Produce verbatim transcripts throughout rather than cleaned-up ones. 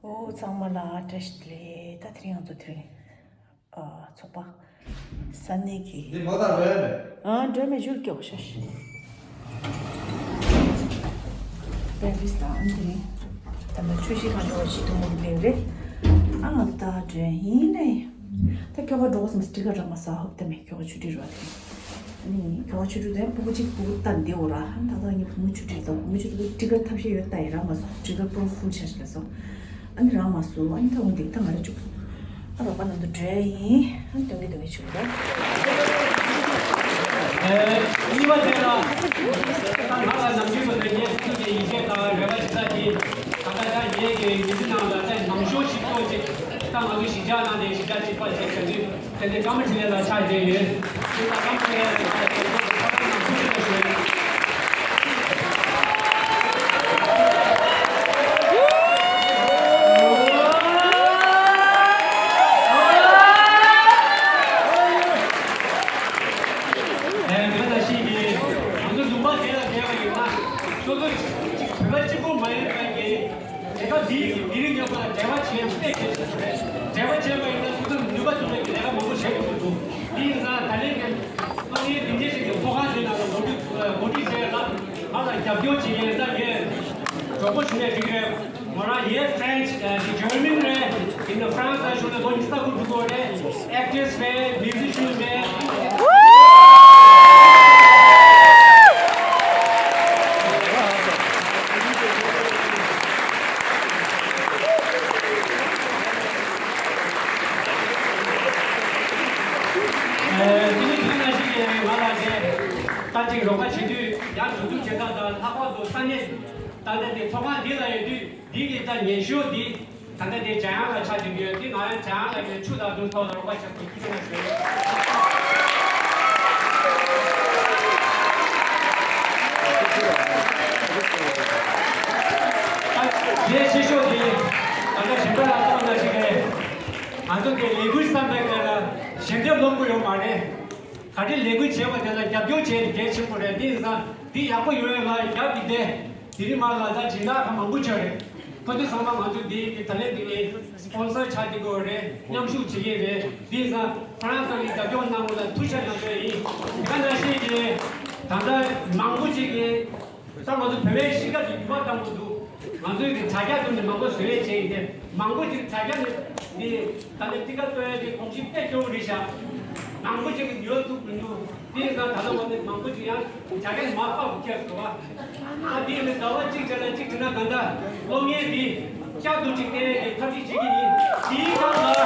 ཨོ་ཚང་མ་ལ་བཀྲ་ཤིས་བདེ་ལེགས། ད་དེ་རིང་ང་ཚོ་དེ་རིང་ཨ་ཚོགས་པ་ས་གནས་ཀྱི་འདི་མོ་དང་རོལ་མེད། ཨ་སྒྲོལ་མའི་ཞུར་སྐྱོག་ཤ་ཤི། པེ་རིས་དང་ཨ་འདི་རིང་ད་ལྟ་ཆུ་བཞི་གང་འགྲོ་བ་ཞིག་ཏུ་མུག་ལེ་རེད། ཨ་ང་ད་སྒྲོལ་ཡིན་ནའི་ད་སྐྱོ་བ་འགྲོ་བ་སམ་སི་ཊི་ཀར་རག་མ་ས་ཧོབ་ད་མེ་སྐྱོ་བ་ཆུ་དྲི་ར་དེ། ཨ་ནི་ཁྱོ་ཆུ་ཆུ་དེ་སྤུ་གུ་གཅིག་སྤུ་གུ་ལྟ་འདི་འོ་ར་ཧན་ད་ད་ངའི་བུ་མོ་ཆུ་ཁྲིར་དང་བུ་མོ་ཆུ་ཁྲིར་ཏི་ཀར་ཐབས་ཤེས་ཡོད་ལྟ་ཡི་ར་མ་སོང་ཏི་ཀར་པོ་ཧྥུལ་ཆ་ཞིག་ལ་སོང་། ཨ་ནི་ར་མ་སོང་ཨ་ནི་ད་འོ་འདི་ད་ང་ར་བཅུག་ཨ་རོགས་པ་ནང་དུ་འགྲོ་ཡིན་ཨ་ནི་དོན་གི་དོན་གི་ཆུ་ར། ཨེ་གཉིས་པ་དེ་ལ་ད་ང་ལ་ནམ་རྒྱུན་དུ་ངས་སུ་དེ་ཡིན་ཆེད་དང་རེ་བ་ཞིག་ད་དེ་ད་ད་ད་ངས་ཀྱི་ཡིན་ནང་ལ་ད་ནང་ཤོག་ཞིག་ཐོག་ཅིག་ད་ང་ཚོ་ཞི་ཆགས་ནང་དེ་ཞི་ཆགས་གཅིག་པ་བྱེད་ཀྱི་འདུག་དེ་ནས་བཀའ་མོལ་དྲི་ལན་ལ་ཆ་བཞག་ཡོད། དེ་ལ་བཀའ་མོལ་དྲི་ལན་ལ་ཆ་བཞག་ཡོད། ཁ་པར་ནང་ཐུགས་རྗེ་ཆེ་ཞུ། ཨེ་དེ་ལ་ཞིག་གིས་ང་ཚོ་ལུང་པ་དེ་ལ་བསྡད་པ་ཡིན་ན་སོ་སོ་གཅིག་བོད་པ་གཅིག་པོ་མ་ཡིན་པའི་གི་ལས་ཀ་འདིའི་དེ་རིང་ཉོ་བ་ལ་འབྲེལ་བ་བྱེད་ཡག་དཔེ་གལ་ཆེན་པོ་རེད། འབྲེལ་བ་བྱས་པ་ཡིན་ན་སོ་སོ་ནུས་པ་ཐོན་པའི་ལས་ཀ་མང་པོ་བྱེད་ཐུབ་ཀྱི་འདུག་དེ་ཡིན་ཙང་ད་ལན་གྱི་དངོས་གནས་དེ་འདྲའི་ཞིག་གི་ཚོགས་ཁང་དེ་ནང་ལ་འགོ་ཁྲིད་འགོ་ཁྲིད་བྱས་ལ་ང་ལ་རྒྱབ་སྐྱོར་བྱེད་མཁན་ད་ངས་གྲོགས་པོ་ཞུ་ནས་འགྲིག་རེད། ང་རང་ཡས་French ཞིག་German རེད། དེ་ནས་France ལ་བཞུགས་ནས་ལོ་ཉི་ཤུ་རྩ་དགུ་འགྲོ་གི་རེད། Actress རེད། Musician རེད། ཨ་དེ་ནས་དེ་ནང་བཞིན་གྱི་ང་ལ་དེ་ད་ཅིག་རོགས་པ་བྱེད་དུས་ཡང་དུས་ཚོད་བྱེད་སྟངས་དང་ལྷག་པར་དུ་ས་གནས་ད་ལྟ་དེ་ཚོགས་ཁང་འདི་ལ་ཡོད་དུས་འདི་གི་ད་ཉན་ཤོག་འདི་ད་ལྟ་དེ་འཇམ་དབྱངས་ལ་ཆ་འདི་ཡོད་དེ་ང་ཡང་འཇམ་དབྱངས་ལ་ཡོད་ཆུ་དང་དུ་ཐོག་ལ་རོགས་པ་བྱེད་དུས་ཁྱི་ཆུ་ན་ཞོལ། ད་དེ་ཆེ་ཤོས་དེ་ད་ལྟ་ཞིང་པ་ལ་གཏོང་ན་ཞིག་རེད། ང་ཚོ་གི་ལས་འགུལ་བསམ་པའི་སྐབས་ལ་ཞལ་འདེབས་སློང་གི་ཡོད་མ་རེད། ག་རེ་ལས་འགུལ་བྱས་པ་དེ་ལ་རྒྱབ་སྐྱོར་བྱས་ནས་གལ་ཆེན་པོ་རེད། འདི་ཡིན་ཙང་འདི་ཡག་པོ་ཡོད་ལ་རྒྱབ་ཀྱི་བསྡད། དེ་རིང་མ་ལ་ད་སྦྱིན་བདག་ཁ་མང་པོ་བྱས་རེད། ཁོ་ཚོ་ཚང་མ་ང་ཚོ་འདི་གི་ད་ལན་འདི་ནས་སི་པོན་སར་ཆགས་ཀྱི་དགོས་རེད། མཉམ་ཞུགས་བྱེད་ཀྱི་རེད། འདི་ཡིན་ཙང་ཧྥ་རན་སི་ལ་རྒྱབ་སྐྱོར་གནང་བ་ལ་ཐུགས་རྗེ་གནང་ཞུ་ཡིན། དེ་ག་ནང་བཞིན་གྱི་ད་ལྟ་མང་པོ་ཅིག་གིས། ད་ང་ཚོ་བོད་པའི་གཤིས་ཀ་དེ་ཡུལ་བ་བཏང་དགོས་འདུག་ང་ཚོའི་གི་དྲ་རྒྱ་ཐོག་ནས་མང་པོ་བཟོ་ཡས་བྱས་ཡིན་ཏེ། མང་པོ་ཅིག་དྲ་རྒྱ་ནས་འདི་ད་ནས་ཏི་ཀ་གཏོང་ཡས་དེ་གོམས་གཤིས་དཔེ་སྐྱོ་བོ་རེད་ཤག་མང་པོ་ཅིག་གི་ཉོ་ཐུབ་མི་འདུག་དེ་ཡིན་ཙང་ད་ལྟ་བ་ནས་མང་པོ་ཅིག་ཡང་དྲ་རྒྱ་ནས་མར་ཕབ་བསྐྱལ་དགོས་པ། ཨ་དེ་ཡིན་ནས་ཟླ་བ་གཅིག་བྱས་ན་གཅིག་བྱས་ན་གང་ལྟར་གློག་བརྙན་འདི། ལྕགས་འདུག་ཅིག་སྟེར་ཡས་ཀྱི་ཐབས་ཤེས་བྱེད་ཀྱི་ཡིན། དེའི་སྒང་ལ།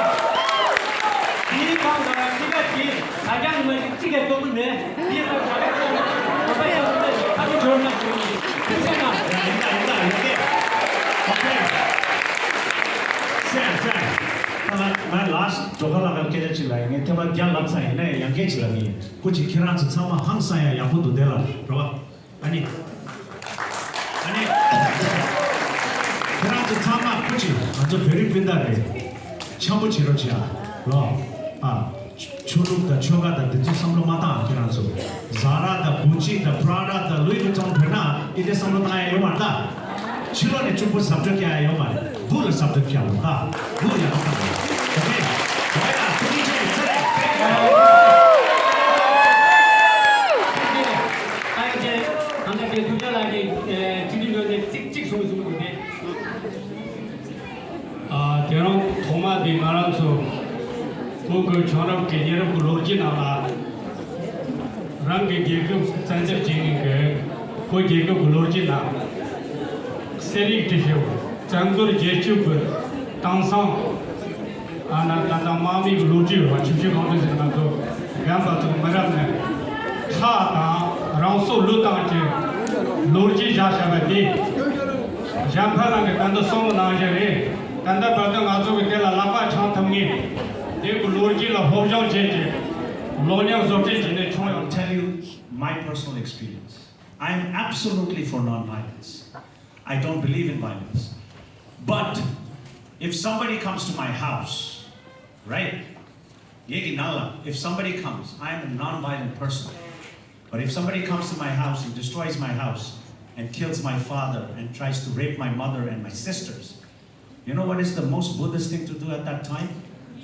དེའི་སྒང་ལ་ཅི་ག་ཅིག་ད་རྒྱ་ནི་མ་ཞིག་ཅི་གས་གཏོང་གི་མེད། དེའི་སྒང་ལ་ད་རྒྱ་གཏོང་གི་མེད། ད་རྒྱ་འབྱོར་ན་འབྱོར་ཡིན། དེ་ཚེ་ན། ཡིན་ད་ཡིན་ད་ཡིན་གས། ཨོ་ཁེ། སེ་སེ། ད་ང་ལ་ལ་ཞིག་འགྲོ་ཁ་ལ་ཁ་སྐད་ཆ་ཅིག་ལ་ཡིན་ངས་ཐེངས་མ་རྒྱ་ལབ་ཚར་ཡིན་ན་ཡང་སྐད་ཅིག་ལ་ངས་སྐུ་མཁྱེན་ཁྱེད་རང་ཚོ་ཚང་མ་ཧང་སང་ཡ་ཡག་པོ་འདུག་དེ་ལ་རོ་བ། ཨ་ནི། ཨ་ནི། ཁྱེད་རང་ཚོ་ཚང་མ་སྐུ་མཁྱེན་ང་ཚོ་བོད་རིགས་སྤུན་ཟླ་རེད། འཆམ་པོ་བྱེད་རོགས་བྱེད་ཨ། ལོ། ཨ། ཆོས་ལུགས་དང་ཆོལ་ཁ་དང་དེ་ཚོ་བསམ་བློ་མ་བཏང་ཨ་ཁྱེད་རང་ཚོ། ཟ་ར་དང་གུ་ཅི་དང་པྲ་ཌ་དང་ལུའི་ཝི་ཊོན་བོད་ན་ཨི་དེ་བསམ་བློ་བཏང་ཡ་ཡོད་མ་རེད་ད། ཕྱི་ལོགས་ནས་གཅུང་པོ་ཟབ་སྤྲོས་སྐྱེ་ཡ་ཡོད་མ་རེད། བུ་ལ་ཟབ་སྤྲོས་སྐྱེ་བ་ད། བུ་ཡག་པོ་བཏང་ཡོད། ཨོ་ཁེ། ཝའི་ལ་ཐུགས་རྗེ་ཆེ་ཚེ་རིང་། ཨ་ཡེ་ཅེ། ཨ་ཡེ་ཅེ། གང་ག་དེ་ཐུགས་རྗེ་ལགས་ཀྱིས་ཨེ་སྤྱི་འཐུས་ངོས་ནས་ཚིག་གཅིག་གསུངས་གསུངས་འདུག་སྟེ། ཨ་དེ་རིང་ཐོག་མ་དེ་ང་རང་ཚོ་བོད་ཀྱི་བྱུང་རབས་ཀྱི་ཉེ་རབས་ཀྱི་ལོ་རྒྱུས་ནང་ལ། རང་གི་རྒྱལ་ཁབ་བཙན་འཛུལ་བྱས་ནས་ཀྱི་བོད་རྒྱལ་ཁབ་ཀྱི་ལོ་རྒྱུས་ནང་། གསེར་ཡིག་བྲིས་ཤིང་བཙན་རྒོལ་རྒྱལ་སྐྱོབ་ཀྱི་དེང་སང་ཨ་ན་ད་ལྟ་དམག་མི་གི་ལོ་རྒྱུས་ཡོད་པ་ཆུ་བཞི་སྒང་དྲུག་ཟེར་ང་ཚོ་རྒན་པ་ཚོ་མི་རབས་ནས་ཁྲག་དང་རང་སྲོག་བློས་བཏང་གི་ལོ་རྒྱུས་བཞག་བཞག་པ་དེ་གཞན་ཕན་ལ་གི་ད་ལྟ་གསུངས་པ་ནང་བཞིན་རེད། ད་ལྟ་བར་དུ་ང་ཚོ་གི་དེ་ལ་ལག་པ་འཆང་ཐུབ་ངེས། དེ་གི་ལོ་རྒྱུས་ལ་སློབ་སྦྱོང་བྱས་ཀྱི་ལོ་ཉམས་བཟོ་སྐྲུན་བྱས་ནས་བྱུང་ཡོད། Tell you my personal experience. I am absolutely for non-violence. I don't believe in violence. But if somebody comes to my house, right? ངེད་ཀྱི་ནང་ལ། If somebody comes, I am a non-violent person. But if somebody comes to my house and destroys my house and kills my father and tries to rape my mother and my sisters, You know what is the most Buddhist thing to do at that time?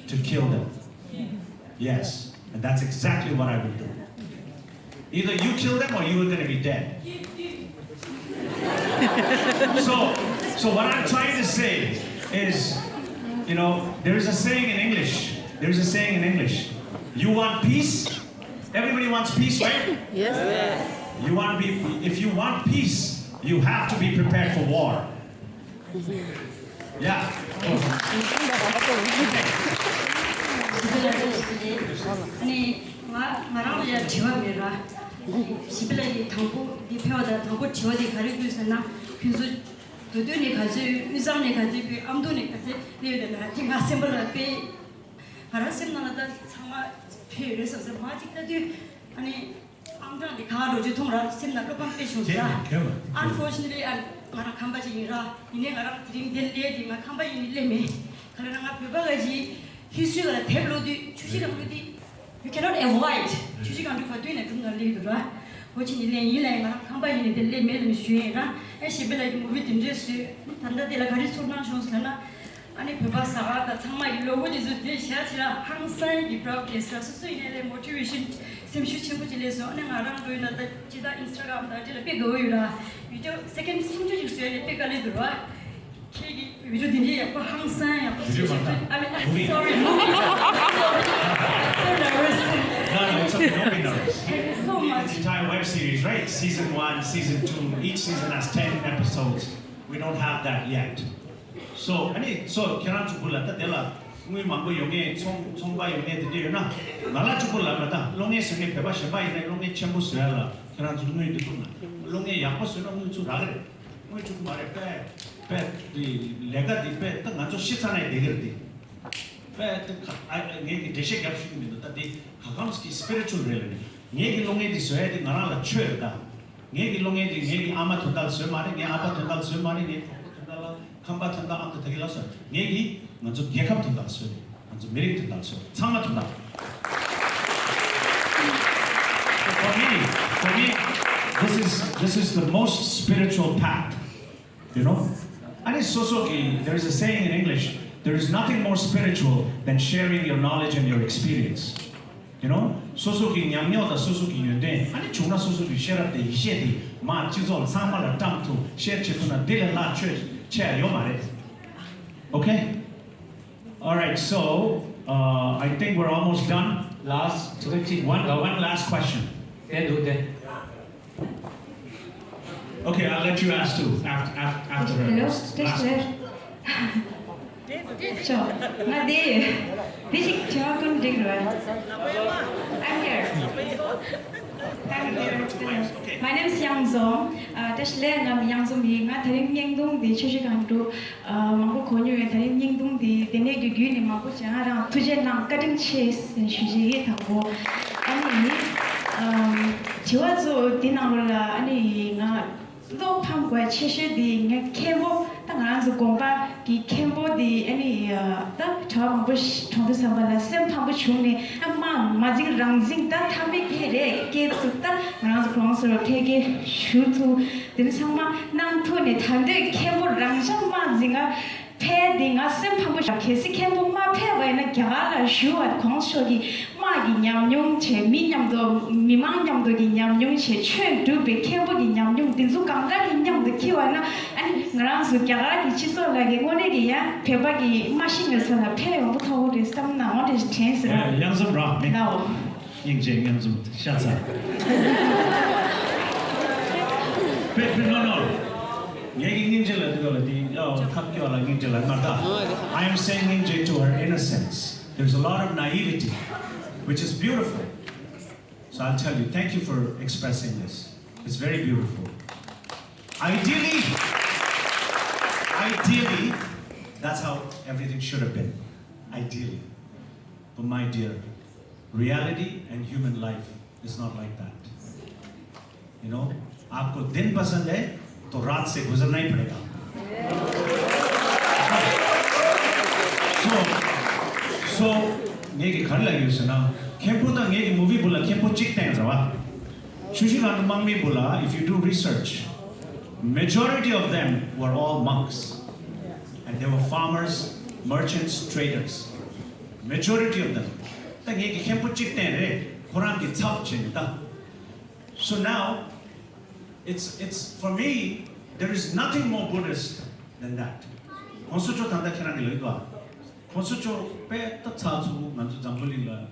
To kill them. Yes, and that's exactly what I will do. Either you kill them or you are going to be dead. So, so what I'm trying to say is, you know, there is a saying in English. There is a saying in English. You want peace? Everybody wants peace, right? Yes. You want to be, if you want peace, you have to be prepared for war. Yeah. ཨ་ནི་ང་ང་རང་ལ་ཡང་དྲི་བ་མེད་ར། ཞི་པི་ལ་ཡི་དང་པོ་འདི་ཕེབས་པ་དང་དང་པོ་དྲི་བ་དེ་ག་རེ་དགོས་ཟེར་ན། ཁྱོད་ཚོ་མདོ་སྟོད་ནས་ག་ཚོད། དབུས་གཙང་ནས་ག་ཚོད། བོད་ཨ་མདོ་ནས་ག་ཚོད་སླེབས་ཡོད་ན། ང་རང་དེ་ང་སེམས་པ་ལ་དཔེ། ང་རང་སེམས་ནང་ལ་ད་ཚང་མ་ཕེབས་ཡོད་རེད་བསམ་ས། མ་གཅིག་ལྟ་དུས་ཨ་ནི། ཨང་གྲངས་འདི་ག་འགྲོ་རྒྱུ་མཐོང་ར། སེམས་ནང་བློ་ཕམ་དཔེ་བྱུང་ཟེར་ར། Unfortunately ཨ་ང་རང་ཁམས་པ་ཅིག་ཡིན་ར། ཡིན་ནའི་ང་རང་དེ་རིང་འདིར་སླེབས་དེ་ང་ཁམས་པ་ཡིན་ནི་སླེབས་མེད། ག་ལ་ན་ང་བོད་པ་ག་ཅིག་ཧི་སི་ཊི་རི་ལ་དེབ་ཀློག་དུས། ཆུ་བཞི་སྒང་དྲུག་དེ། You cannot avoid. ཆུ་བཞི་སྒང་དྲུག་ག་དུས་ནས་སྒྲུང་ནང་སླེབས་འདུག་ར། འོ་ཅི་ནི་ལན་ཡིན་ལ། ང་རང་ཁམས་པ་ཡིན་ནི་དེ་སླེབས་མེད་ལ་ནི་ཞུ་ཡིན་ར། ཨེ་ཞི་པི་ལ་ཡི་མུ་བི་དེ་འདྲས་བཟོས། ད་ལྟ་དེ་ལ་ག་རེ་ཚོར་སྣང་བྱུང་ཟེར་ན། ཨ་ནི་བོད་པ་ཟ་ཁང་དང་ཚང་མ་ཡི་ལོ་གོ་དེ་ཚོ་དེ་ཤ་ཆེ་ར། ཧང་སང་གི་བྲོ་གེ་སི་ར། སོ་སོ་ཡིན་ནའི་ལས་མོ་ཊི་ཝེ་ཤན་སེམས་ཤུགས་ཆེན་པོ་ཅིག་སླེབས་སོང་། ཨ་ནི་ང་རང་འགྲོ་ཡིན་ན་ད་ཅི་ད་ཨིན་སི་ཊ་གྷ་རམ་དང་དེ་ལ་དཔེ་དགའ་བོ་ཡོད་ར། བི་ཌི་ཡོ་སེ་ཀེན་ཌི་སུམ་ཅུ་ཅིག་བཟོས་ནས་དཔེ་དཀའ་ལས་འདུག་ར། ཁྱེད་ཀྱི་བི་ཌི་ཡོ་འདི་འདྲའི་ཡག་པོ་ཧང་སང་ཡག་པོ་བཟོས་ཤག I mean, I'm sorry, movie. Sorry, I'm so nervous. No, no, it's okay. Don't be nervous. Thank you so much. It's an entire web series, right? Season one, season two. Each season has ten episodes. We don't have that yet. So, ཨ་ནི། so ཁྱེད་རང་ཚོ་བུ་ལ་ད་དེ་ལ་དངུལ་མང་པོ་ཡོད་མཁན། ཚོང་ཚོང་པ་ཡོད་མཁན་དེ་འདྲ་ཡོད་ན། ང་ལ་གཅིག་པུ་ལབ་ན། ད་གློག་བརྙན་བཟོ་མཁན་བོད་པ་གཞན་པ་ཡིན་ན་གློག་བརྙན་ཆེན་པོ་བཟོ་ཡ་ལ་ཁྱེད་རང་ཚོ་དངུལ་འདི་ཐུབ་ན། གློག་བརྙན་ཡག་པོ་བཟོས་ན་དངུལ་ཚུར་རག་གི་རེད། དངུལ་འཕྲོ་གི་མ་རེད། དཔེ་དཔེ་དེ་ལས་ཀ་དེ་དཔེ་ད་ང་ཚོ་ཤི་ཚར་ནའི་བསྡད་ཀྱི་རེད་དེ། དཔེ་དེ་ག་ཨ་ངས་ཀྱི་འགྲེལ་བཤད་རྒྱབ་ཤེས་ཀྱི་མི་འདུག་ད་དེ་ག་གམ་གྱི་སི་པི་རི་ཅུ་ཨལ་རེད་ལབ་ནས། ངས་ཀྱི་གློག་བརྙན་དེ་བཟོ་ཡ་དེ་ང་རང་ལ་ཆོས་རེད་ད། ངས་ཀྱི་གློག་བརྙན་དེ་ངས་ཀྱི་ཨ་མ་དོན་དག་ལ་བཟོས་མ་རེད། ངའི་ཨ་ཕ་དོན་དག་ལ་བཟོས་མ་རེད། ངའི་གྲོགས་པོ་དོན་དག་ལ། ཁམས་པ་དོན་དག་ཨ་མདོ་ད་གི་ལ་བཟོས། ངས་ཀྱི་ང་ཚོ་རྒྱལ་ཁབ་དོན་དག་ལ་བཟོས་རེད། ང་ཚོ་མི་རིགས་དོན་དག་ལ་བཟོས། ཚང་མ་དོན་དག For me, for me, this is, this is the most spiritual path. You know? ཨ་ནི་སོ་སོ་གི there is a saying in English, there is nothing more spiritual than sharing your knowledge and your experience. You know, སོ་སོ་གི་ཉམས་མྱོང་དང་སོ་སོ་གི་ཡོན་ཏན། ཨ་ནི་བྱུང་ན་སོ་སོ་གི་ཤེས་རབ་དེ་ཡིད་ཤེས་དེ་མར་སྤྱི་ཚོགས་ལ་ཚང་མ་ལ་བཀྲམ་ཐུབ། ཤེར་བྱེད་ཐུབ་ན་འདི་ལས་ལྷག་ཆོས་ཆེ་ཡ་ཡོད་མ་རེད། Okay? All right, so uh, I think we're almost done. Last, one, one last question. དེ་འདུག་དེ། Okay, I'll let you ask too after, after, after the Hello, last, just last there. Sure. ང་འདི་འདི་ཞིག་དྲི་བ་ཀུན་འགྲིག་རེད། I'm here. I'm here. My name is Yang Zong. ཨ་བཀྲ་ཤིས་བདེ་ལེགས། ང་མིང་Yang Zong ཡིན། ང་དེ་རིང་བརྙན་ཐུང་འདི་ཆུ་བཞི་སྒང་དྲུག་ཨ་མང་པོ་གོ་མྱོང་ཡོད། དེ་རིང་བརྙན་ཐུང་འདི་དེ་ནས་ཀྱི་བརྒྱུད་ནས་མང་པོ་བྱས། ང་རང་ཐུགས་རྗེ་གནང་། བཀའ་དྲིན་ཆེ་ཞུ་བཞིན་ཡིན། དང་པོ་ཨ་ནི་ཨམ་དྲི་བ་ཚོ་འདི་ནང་ལོགས་ལ་ཨ་ནི་ང་བློ་ཕམ་དགོས་ཆེ་ཤོས་འདི་ངའི་མཁན་པོ། ད་ང་རང་ཚོ་དགོན་པ་གི་མཁན་པོ་འདི་ཨ་ནི་ད་གྲྭ་པ་མང་པོ་ཞིག་གྲོངས་དུས་ཙམ་པ་ལ་སེམས་ཕམ་པོ་བྱུང་ནས། ཨ་མ་མ་འཛིང་རང་འཛིང་ད་མཐའ་མའི་སྐད་རེད། སྐད་ཚུགས་ད་ང་རང་ཚོ་གོང་ས་ལ་ཕེབས་སྐྱེལ་ཞུ་ཐུབ། དེ་ཚང་མ་གནང་ཐུབ་ནས། ད་འདོད་མཁན་པོ་རང་ཤ་མ་འཛིང་ང་ཕེབས་དེ་ང་སེམས་ཕམ་པོ་བྱུང་། གལ་སྲིད་མཁན་པོ་མ་ཕེབས་པ་ཡིན་ན་རྒྱ་གར་ལ་བཞུགས་པ་གོང་ས་མཆོག་གི་དམག་གི་ཉམས་མྱོང་བྱས། མི་མཉམ་དུ་མི་མང་མཉམ་དུ་གི་ཉམས་མྱོང་བྱས། ཆོས་སྒྲུབ་པའི་མཁན་པོ་གི་ཉམས་མྱོང་འདི་ཚོ་གང་འདྲ་གི་མཉམ་དུ་འཁྱེར་བ་ན། ཨ་ནི་ང་རང་ཚོ་རྒྱ་གར་གི་སྤྱི་ཚོགས་ལ་གི་དངོས་གནས་གི་ཡང་བོད་པ་གི་མ་ཤི་ངེ་ས་ལ་ཕན་ཡོང་པོ་ཐོགས་རེད་བསམ་ན་འོ་དེ་དྲན་ཟེར། ཡང་འཛོམས་རོགས། ནའོ། སྙིང་རྗེ། སྙིང་རྗེ་ཤ་ཚ། པེ་པེ་ནོ་ནོ། ངེད་ཀྱི་སྙིང་རྗེ་ལ་དེ་ག་ལ་དེ་ཡ་ཐབས་སྐྱོ་ལ་སྙིང་རྗེ་ལ་མ་ད། I am saying སྙིང་རྗེ to her innocence. There's a lot of naivety, which is beautiful. So I'll tell you, thank you for expressing this. It's very beautiful. Ideally, ideally, that's how everything should have been. Ideally. But my dear, reality and human life is not like that. You know, आपको दिन पसंद है तो रात से गुजरना ही पड़ेगा. So, so, ངེད་ཀྱི་ག་རེ་ལབ་ཡོད་ཟེར་ན། མཁན་པོ་དང་ངེད་ཀྱི་མུ་བི་བུ་ལ་མཁན་པོ་གཅིག་བསྟན་ར་བ། ཆུ་བཞི་སྒང་དྲུག་དམག་མི་བུ་ལ། If you do research, majority of them were all monks. And they were farmers, merchants, traders. Majority of them. ད་ངེད་ཀྱི་མཁན་པོ་གཅིག་བསྟེན་རེད། ཁོ་རང་གི་ཚབ་བྱས་ནས་ད། So now, it's, it's, for me, there is nothing more Buddhist than that. གོང་ས་མཆོག་ད་ལྟ་ཁྱེད་རང་གི་ལོས་དོ། གོང་ས་མཆོག་དཔེ་ད་ཚགས་ཚུད་ང་ཚོ་འཛམ་བུ་གླིང་ལ་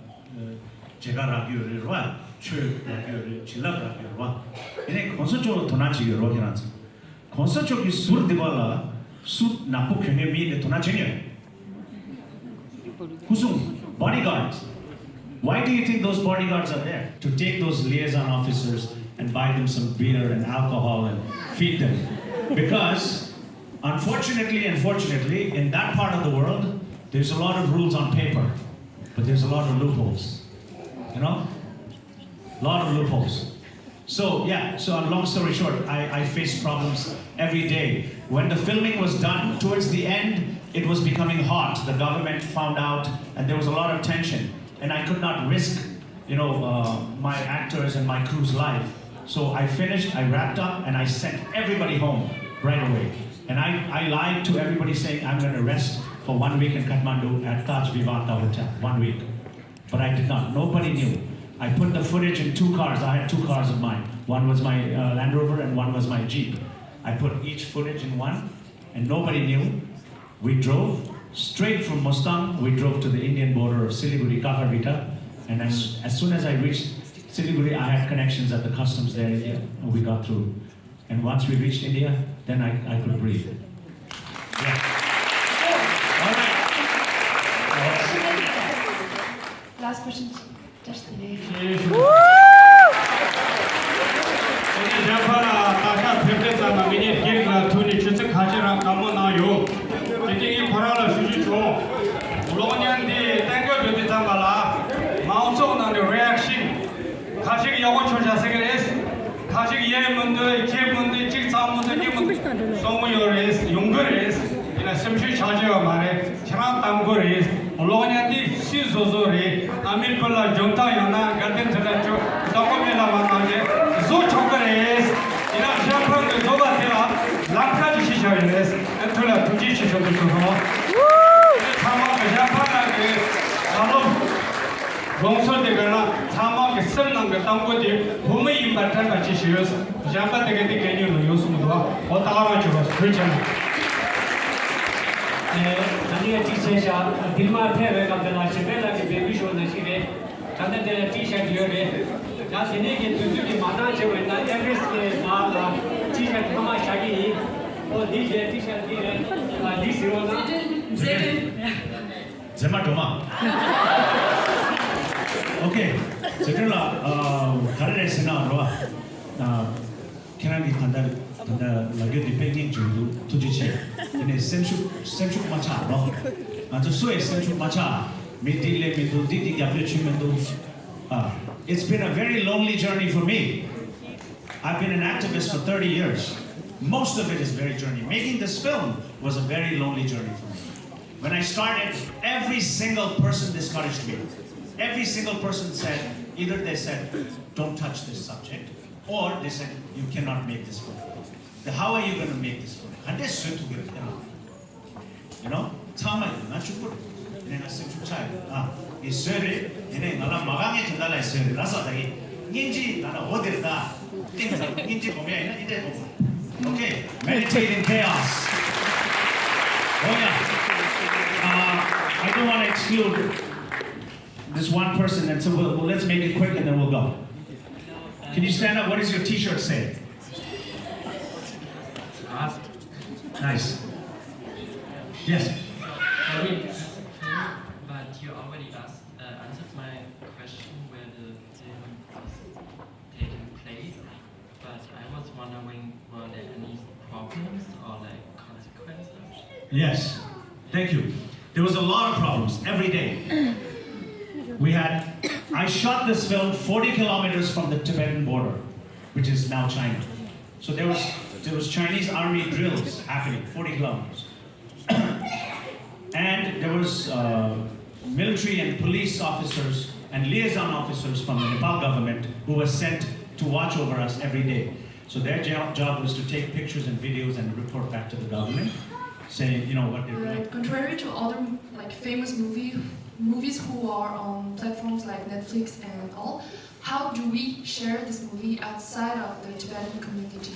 མཇལ་ཁ་རག་གི་ཡོད་རེད་རོ། ཆོས་རག་གི་ཡོད་རེད། བྱིན་རླབས་རག་གི་ཡོད་རོ། ཡིན་ནའི་གོང་ས་མཆོག་ལ་དོ་སྣང་བྱེད་ཀྱི་ཡོད་རོ་ཁྱེད་རང་ཚོ། གོང་ས་མཆོག་གི་ཟུར་འདི་པ་ལ་སུ་ནག་པོ་གྱོན་མཁན་མི་འདི་དོ་སྣང་བྱེད་ཀྱི་ཡོད། སྐུ་སྲུང་། Bodyguards. Why do you think those bodyguards are there? To take those liaison officers and buy them some beer and alcohol and feed them. Because, unfortunately and fortunately, in that part of the world, there's a lot of rules on paper, but there's a lot of loopholes. You know? Lot of loopholes. So, yeah, so long story short, I, I faced problems every day. When the filming was done, towards the end, it was becoming hot. The government found out, and there was a lot of tension. And I could not risk, you know, uh, my actors and my crew's life. So I finished, I wrapped up, and I sent everybody home right away. And I, I lied to everybody saying I'm going to rest for one week in Kathmandu at Taj Vivanta Hotel. One week. But I did not. Nobody knew. I put the footage in two cars. I had two cars of mine. One was my uh, Land Rover and one was my Jeep. I put each footage in one, and nobody knew. We drove straight from Mustang. We drove to the Indian border of Siliguri, Kakarvita. And as, as soon as I reached Siliguri, I had connections at the customs there, and we got through. And once we reached India, then I, I could breathe. Yeah. All right. Last question. Just a minute. དེ་ནས་གཞན་ཕན་ལ་ད་ཆ་ཕེབས་དུས་ཙམ་པ་ངེད་གཉིས་སྒེར་ལ་ཐུག་ནས་ཆུ་ཚོད་ཁ་ཤས་རང་བཀའ་མོལ་གནང་ཡོད། དེ་དུས་ངས་ཁོ་རང་ལ་ཞུ་རྒྱུ་བྱུང་། གློག་བརྙན་འདི་གཏན་འཁེལ་འགྲོ་དུས་ཙམ་པ་ལ་མང་ཚོགས་ནང་ནས་རི་ཨེག་ཤིན་ཁ་ཤས་ཡག་པོ་བྱུང་བཞག་ཟེར་གི་རེད། ཁ་ཅིག་ཡེ་མི་འདུག་ཁྱེད་མི་འདུག་གཅིག་ཚང་མི་འདུག་གཉིས་མི་འདུག་གསུང་གི་ཡོད་རེད། ཡོང་གི་རེད། ཡིན་ན་སེམས་ཤུགས་ཆག་ཆེ་བ་མ་རེད། ཁྱེད་རང་གཏམ་དགོས་རེད། གློག་བརྙན་འདི་སུས་བཟོ་བཟོ་རེད། ཨ་མའི་བུ་ལ་འཇོན་ཐང་ཡོད་ན་དགའ་ལྡན་ཚོ་ལ་ཅོ་བདག་པོ་མེད་ལ་མ་གནང་རེད། བཟོ་ཆོག་གི་རེད། ཡིན་ན་གཞན་ཕན་གྱི་བཟོ་པ་དེ་ལ་ལམ་ཁ་ཅིག་ཤེས་བྱ་ཡོད་རེད། ཨ་ཐུགས་ལ་ཐུགས་རྗེ་ཆེ་ཞུ་འདུག་ཞུ་སོང་། ཚང་མ་གི་གཞན་ཕན་ལ་གི་བཟའ་སློབ། དགོངས་ཚུལ་དེ་ག་ན་ཚང་མ་གི་སེམས་ནང་གི་གཏམ་དགོས་དེ་བུ་མོ་ཡིན་པར་དྲན་པ་ཅི་ཞིག་ཡོད། གཞན་པ་དེ་ག་དེ་གད་སྙིགས་ལ་ཡོད་གསུངས་འདུག་འོ་ད་ག་རང་ཆོས་པ་བོད་ཆེན་པོ། ཨེ་ད་ནི་ཡ་གཅིག་བྱས་ཤག་འདིར་མ་ཕེབས་པའི་སྐབས་དེ་ལ་གཞན་ཕན་ལགས་ཀྱི་འབོད་སྐུལ་ཞུ་བ་ནང་བཞིན་རེད། ད་ལྟ་དེ་ལ་ཊི་ཤར་ཡོད་རེད། ཡང་དེ་ནས་ཀྱི་དུས་ཚོད་ཀྱི་མ་འདང་བྱས་པ་ཡིན་ན་ཨེ་བྷི་རེ་སི་ཊི་གི་ནང་ལ་ཊི་ཤར་ཐ་མག་བཞག་གི་ཡིན། འོ་འདི་བྱས་ཊི་ཤར་འདི་རེད། ཨ་འདི་ཟེར་བ་ན། མཛད་འཕྲིན། མཛེས་མ་སྒྲོལ་མ། ཨོ་ཁེ། མཛད་འཕྲིན་ལགས། ཨ་ག་རེ་རེད་ཟེར་ན་རོ། ཨ་ཁྱེད་རང་གིས་ད་ལྟ་ད་ལྟ་ལབ་རྒྱུ་འདི་དཔེ་སྙིང་རྗེ་འདུག་ཐུགས་རྗེ་ཆེ། དེ་ནས་སེམས་ཤུགས་སེམས་ཤུགས་མ་ཆག་རོ། ང་ཚོ་སུ་ཡི་སེམས་ཤུགས་མ་ཆག་མི་འདི་སླེབས་མི་འདུག་འདི་འདི་རྒྱབ་སྐྱོར་བྱེད་མི་འདུག་ཨ། It's been a very lonely journey for me. I've been an activist for thirty years. Most of it is very journey. Making this film was a very lonely journey for me. When I started, every single person discouraged me. Every single person said, either they said, "Don't touch this subject," or they said, "You cannot make this film." Then how are you going to make this film? ག་འདྲས་བཟོ་ཐུབ་ཀྱི་རེད། You know? ཚང་མ་ཡིན་ན་ཕྱུག་པོ་རེད། དེ་ནས་ང་སེམས་ཤུགས་ཆག་ཡོད། ཨ། ངས་བཟོས་རེད། དེ་ནས་ང་ལ་མ་དགའ་མཁན་དེ་འདྲ་ལ་བཟོས་རེད་ལ་ས། ད་གི་སྙིང་རྗེ་ད་ལ་འོ་དེར་ད་ཏིང་ཙམ་སྙིང་རྗེ་སྒོམ་ཡ་ཡིན་ན་འདི་འདྲས་སྒོམ་དགོས། Okay, meditate in chaos. Oh yeah. Uh, I don't want to exclude this one person, and so we'll, we'll, let's make it quick and then we'll go. Can you stand up? What does your T-shirt say? Nice. Yes. But you already asked, uh, answered my question where the film was taking place, but I was wondering, were there any problems or, like, consequences? Yes. Thank you. There was a lot of problems every day. We had, I shot this film forty kilometers from the Tibetan border, which is now China. So there was, there was Chinese army drills happening forty kilometers. And there was, uh, military and police officers and liaison officers from the Nepal government who were sent to watch over us every day. So their jo-, job was to take pictures and videos and report back to the government. say, you know, what they're doing. Contrary to other, like, famous movie movies who are on platforms like Netflix and all, how do we share this movie outside of the Tibetan community?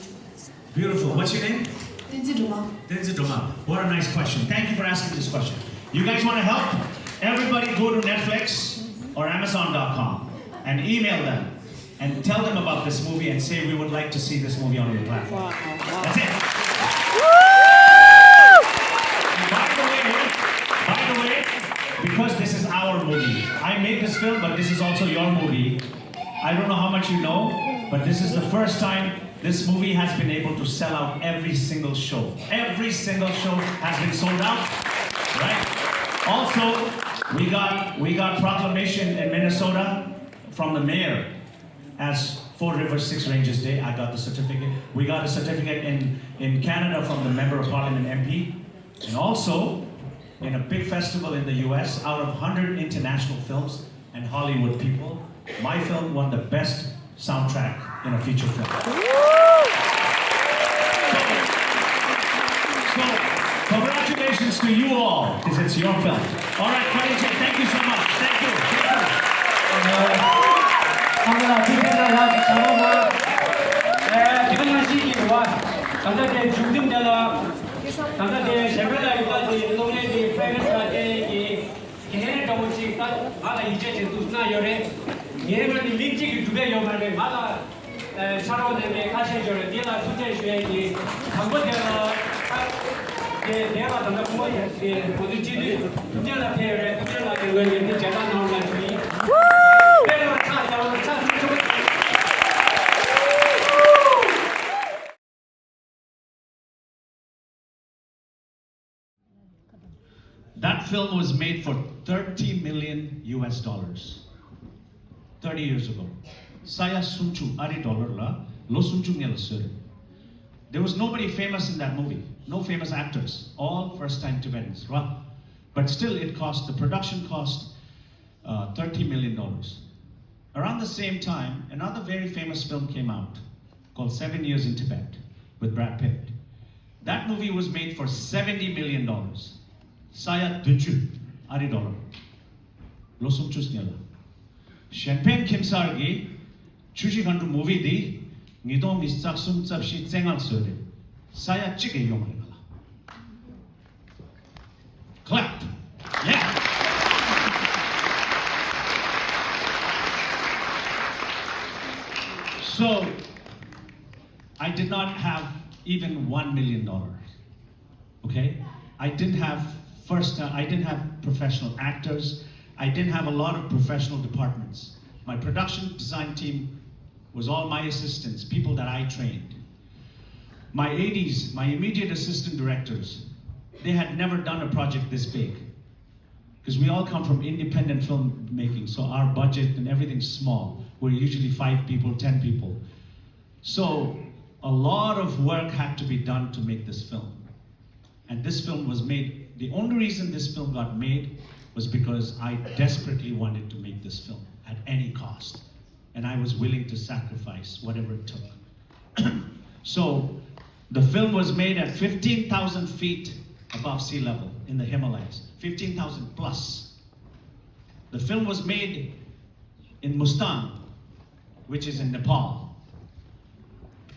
Beautiful. What's your name? Tenzin Droma. Tenzin Droma. What a nice question. Thank you for asking this question. You guys want to help? Everybody go to Netflix or Amazon dot com and email them and tell them about this movie and say, "We would like to see this movie on your platform." That's it. And by the way, by the way, because this is our movie, I made this film, but this is also your movie. I don't know how much you know, but this is the first time this movie has been able to sell out every single show. Every single show has been sold out, right? Also, we got we got proclamation in Minnesota from the mayor as Four Rivers Six Ranges Day. I got the certificate. We got a certificate in in Canada from the member of parliament M P, and also in a big festival in the U S, out of hundred international films and Hollywood people, my film won the best soundtrack in a feature film. So, so, congratulations to you all, because it's your film. All right, Khalid, thank you so much. Thank you. Thank you. ཨ་མ་ལགས་ཐུགས་རྗེ་གནང་། ཡག་གི་བྱ་བ་མ། ཨེ་དེ་ག་ནང་བཞིན་གྱི་རེད་བ། ད་ལྟ་དེ་མཇུག་སྡོམ་དེ་ལ། ད་ལྟ་དེ་གཞན་པ་ལ་ཡོད་པ་དེ་གློག་ཀླད་དེ་ཕ་རི་སི་ལ་བལྟས་ཀྱི། དེ་ཧེ་རེ་འདྲ་བོ་ཅིག་ད་ང་ལ་ཡིད་ཆེས་བྱེད་ཐུབ་གནང་ཡོད་རེད། ངའི་ངོས་ནས་མིང་གཅིག་གིས་སྒྲུབ་ཡ་ཡོད་མ་རེད། ང་ལ་ཨ་ཕྱག་རོགས་གནང་མཁན་ཁ་ཤས་ཡོད་རེད། དེ་ལ་ཐུགས་རྗེ་ཆེ་ཞུ་ཡ་ཡིན། དང་པོ་དེ་ལ་ད་དེ་དེ་ལ་ད་ལྟ་ཁོང་ཡ་དེ་ང་ཚོའི་སྤྱི་འཐུས་ཐུབ་བསྟན་ལགས་ཕེབས་ཡོད་རེད། ཐུབ་བསྟན་ལགས་ཀྱི་ངོས་ནས་དེ་མཇལ་ཁ་གནང་རོགས་གནང་ཞུ་ཡིན། དཔེ་ལ་ཕྱག་རྒྱ་བོ་ཕྱག་ཐུག་ཆུ། That film was made for thirty million U S dollars thirty years ago. Saya Sumchu Ari dollar la lo sumchu ngel sir. There was nobody famous in that movie, no famous actors, all first time Tibetans, right? But still, it cost, the production cost uh, thirty million dollars. Around the same time, another very famous film came out called Seven Years in Tibet with Brad Pitt. That movie was made for seventy million dollars. Saya dunchu, Ari dollar. Lo sumchus nyala. Champagne Kimsar gi, Chushi Gandu movie di, Nidong is Tsaksum Tsapshi Tsengal Sode. Saya chike yong. Clap. Yeah. So, I did not have even one million dollars. Okay? I didn't have first, uh, I didn't have professional actors. I didn't have a lot of professional departments. My production design team was all my assistants, people that I trained. My A Ds, my immediate assistant directors, they had never done a project this big. Because we all come from independent filmmaking, so our budget and everything's small. We're usually five people, ten people. So a lot of work had to be done to make this film. And this film was made. The only reason this film got made was because I desperately wanted to make this film at any cost. And I was willing to sacrifice whatever it took. So the film was made at fifteen thousand feet above sea level in the Himalayas, fifteen thousand plus. The film was made in Mustang, which is in Nepal.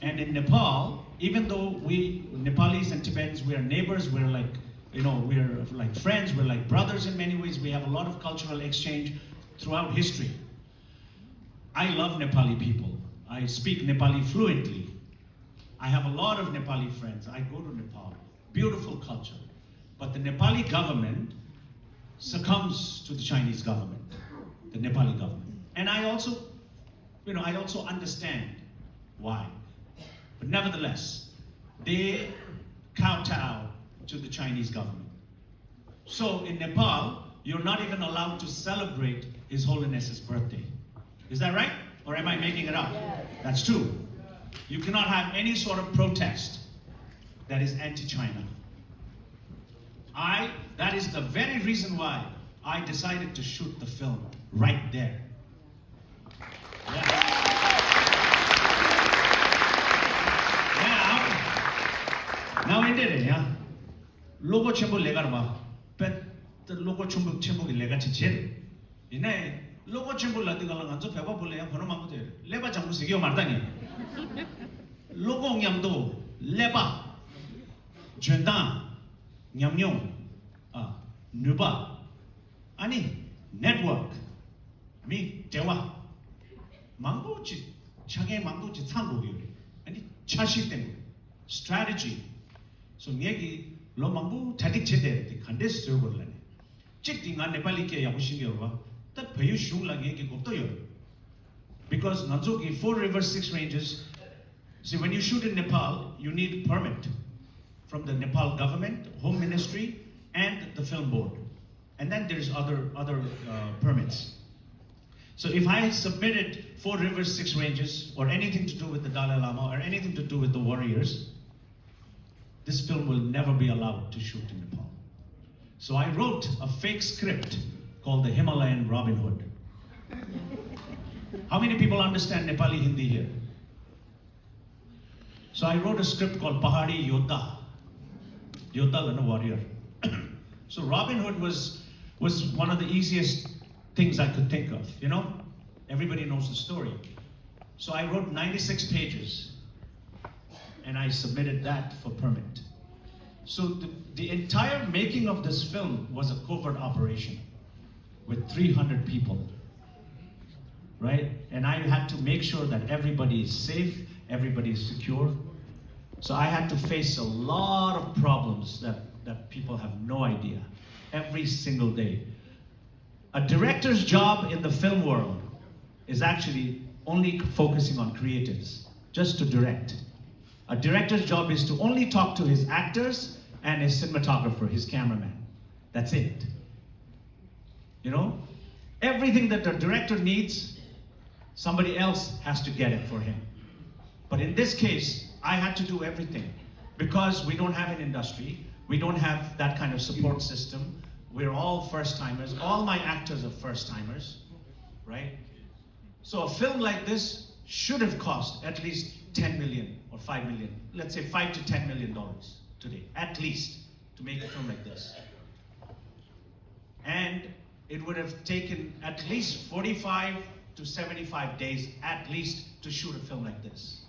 And in Nepal, even though we Nepalis and Tibetans, we are neighbors, we're like, you know, we're like friends, we're like brothers in many ways. We have a lot of cultural exchange throughout history. I love Nepali people. I speak Nepali fluently. I have a lot of Nepali friends. I go to Nepal. Beautiful culture. But the Nepali government succumbs to the Chinese government, the Nepali government. And I also, you know, I also understand why. But nevertheless, they kowtow to the Chinese government. So in Nepal, you're not even allowed to celebrate His Holiness's birthday. Is that right? Or am I making it up? That's true. You cannot have any sort of protest that is anti China. I, that is the very reason why I decided to shoot the film right there. Yeah. Now, now in there, yeah. བློ་ཁོག་ཆེན་པོ་ལས་ཀར་མ་དཔེ། བློ་ཁོག་ཆེན་པོ་ཆེན་པོ་གི་ལས་ཀ་ཅིག་བྱེད་རེད། ཡིན་ནའི་བློ་ཁོག་ཆེན་པོ་ལབ་དུས་སྒང་ལ་ང་ཚོ་བོད་པ་བུ་ལ་ཡང་གོ་ན་མང་པོ་དེ་ཀླད་པ་སྦྱང་པོ་ཟེར་གྱི་ཡོད་མ་རེད་ད་ངས། བློ་ཁོག་མཉམ་དུ་ཀླད་པ། འཇོན་ཐང་། ཉམས་མྱོང་། ཨ། ནུས་པ། ཨ་ནི་ནེཊ་ཝརཀ་མི་འབྲེལ་བ། མང་པོ་ཅིག་ཆ་རྐྱེན་མང་པོ་ཅིག་ཚང་དགོས་ཀྱི་ཡོད་རེད། ཨ་ནི་འཆར་གཞི་བཏིང་དགོས། སི་ཊེ་རེ་ཊི་ཇི། སོ་ངས་ཀྱི་ལོ་མང་པོ་གྲ་སྒྲིག་བྱེད་བསྡད་རེད་དེ་ག་འདྲས་བཟོས་དགོས་ལབ་ནས། གཅིག་དེ་ང་ནེ་པ་ལི་སྐད་ཡག་པོ་ཤེས་ཀྱི་ཡོད་རེད་བ། ད་བལ་ཡུལ་གཞུང་ལ་ངས་ཀྱི་གོ་བརྡ་ཡོད་རེད། Because ང་ཚོ་གི Four Rivers Six Ranges, see, when you shoot in Nepal, you need permit from the Nepal government, Home Ministry, and the film board. And then there's other, other uh, permits. So if I submitted Four Rivers Six Ranges or anything to do with the Dalai Lama or anything to do with the warriors, this film will never be allowed to shoot in Nepal. So I wrote a fake script called The Himalayan Robin Hood. How many people understand Nepali Hindi here? So I wrote a script called Pahari Yodha. Yodha lana warrior. So Robin Hood was was one of the easiest things I could think of, you know? Everybody knows the story. So I wrote ninety-six pages and I submitted that for permit. So the, the entire making of this film was a covert operation with three hundred people, right? And I had to make sure that everybody is safe, everybody is secure. So I had to face a lot of problems that, that people have no idea every single day. A director's job in the film world is actually only focusing on creatives, just to direct. A director's job is to only talk to his actors and his cinematographer, his cameraman. That's it. You know, everything that the director needs, somebody else has to get it for him. But in this case, I had to do everything because we don't have an industry, we don't have that kind of support system. We're all first timers. All my actors are first timers, right? So a film like this should have cost at least ten million or five million, let's say five to ten million dollars today, at least, to make a film like this. And it would have taken at least forty-five to seventy-five days at least to shoot a film like this.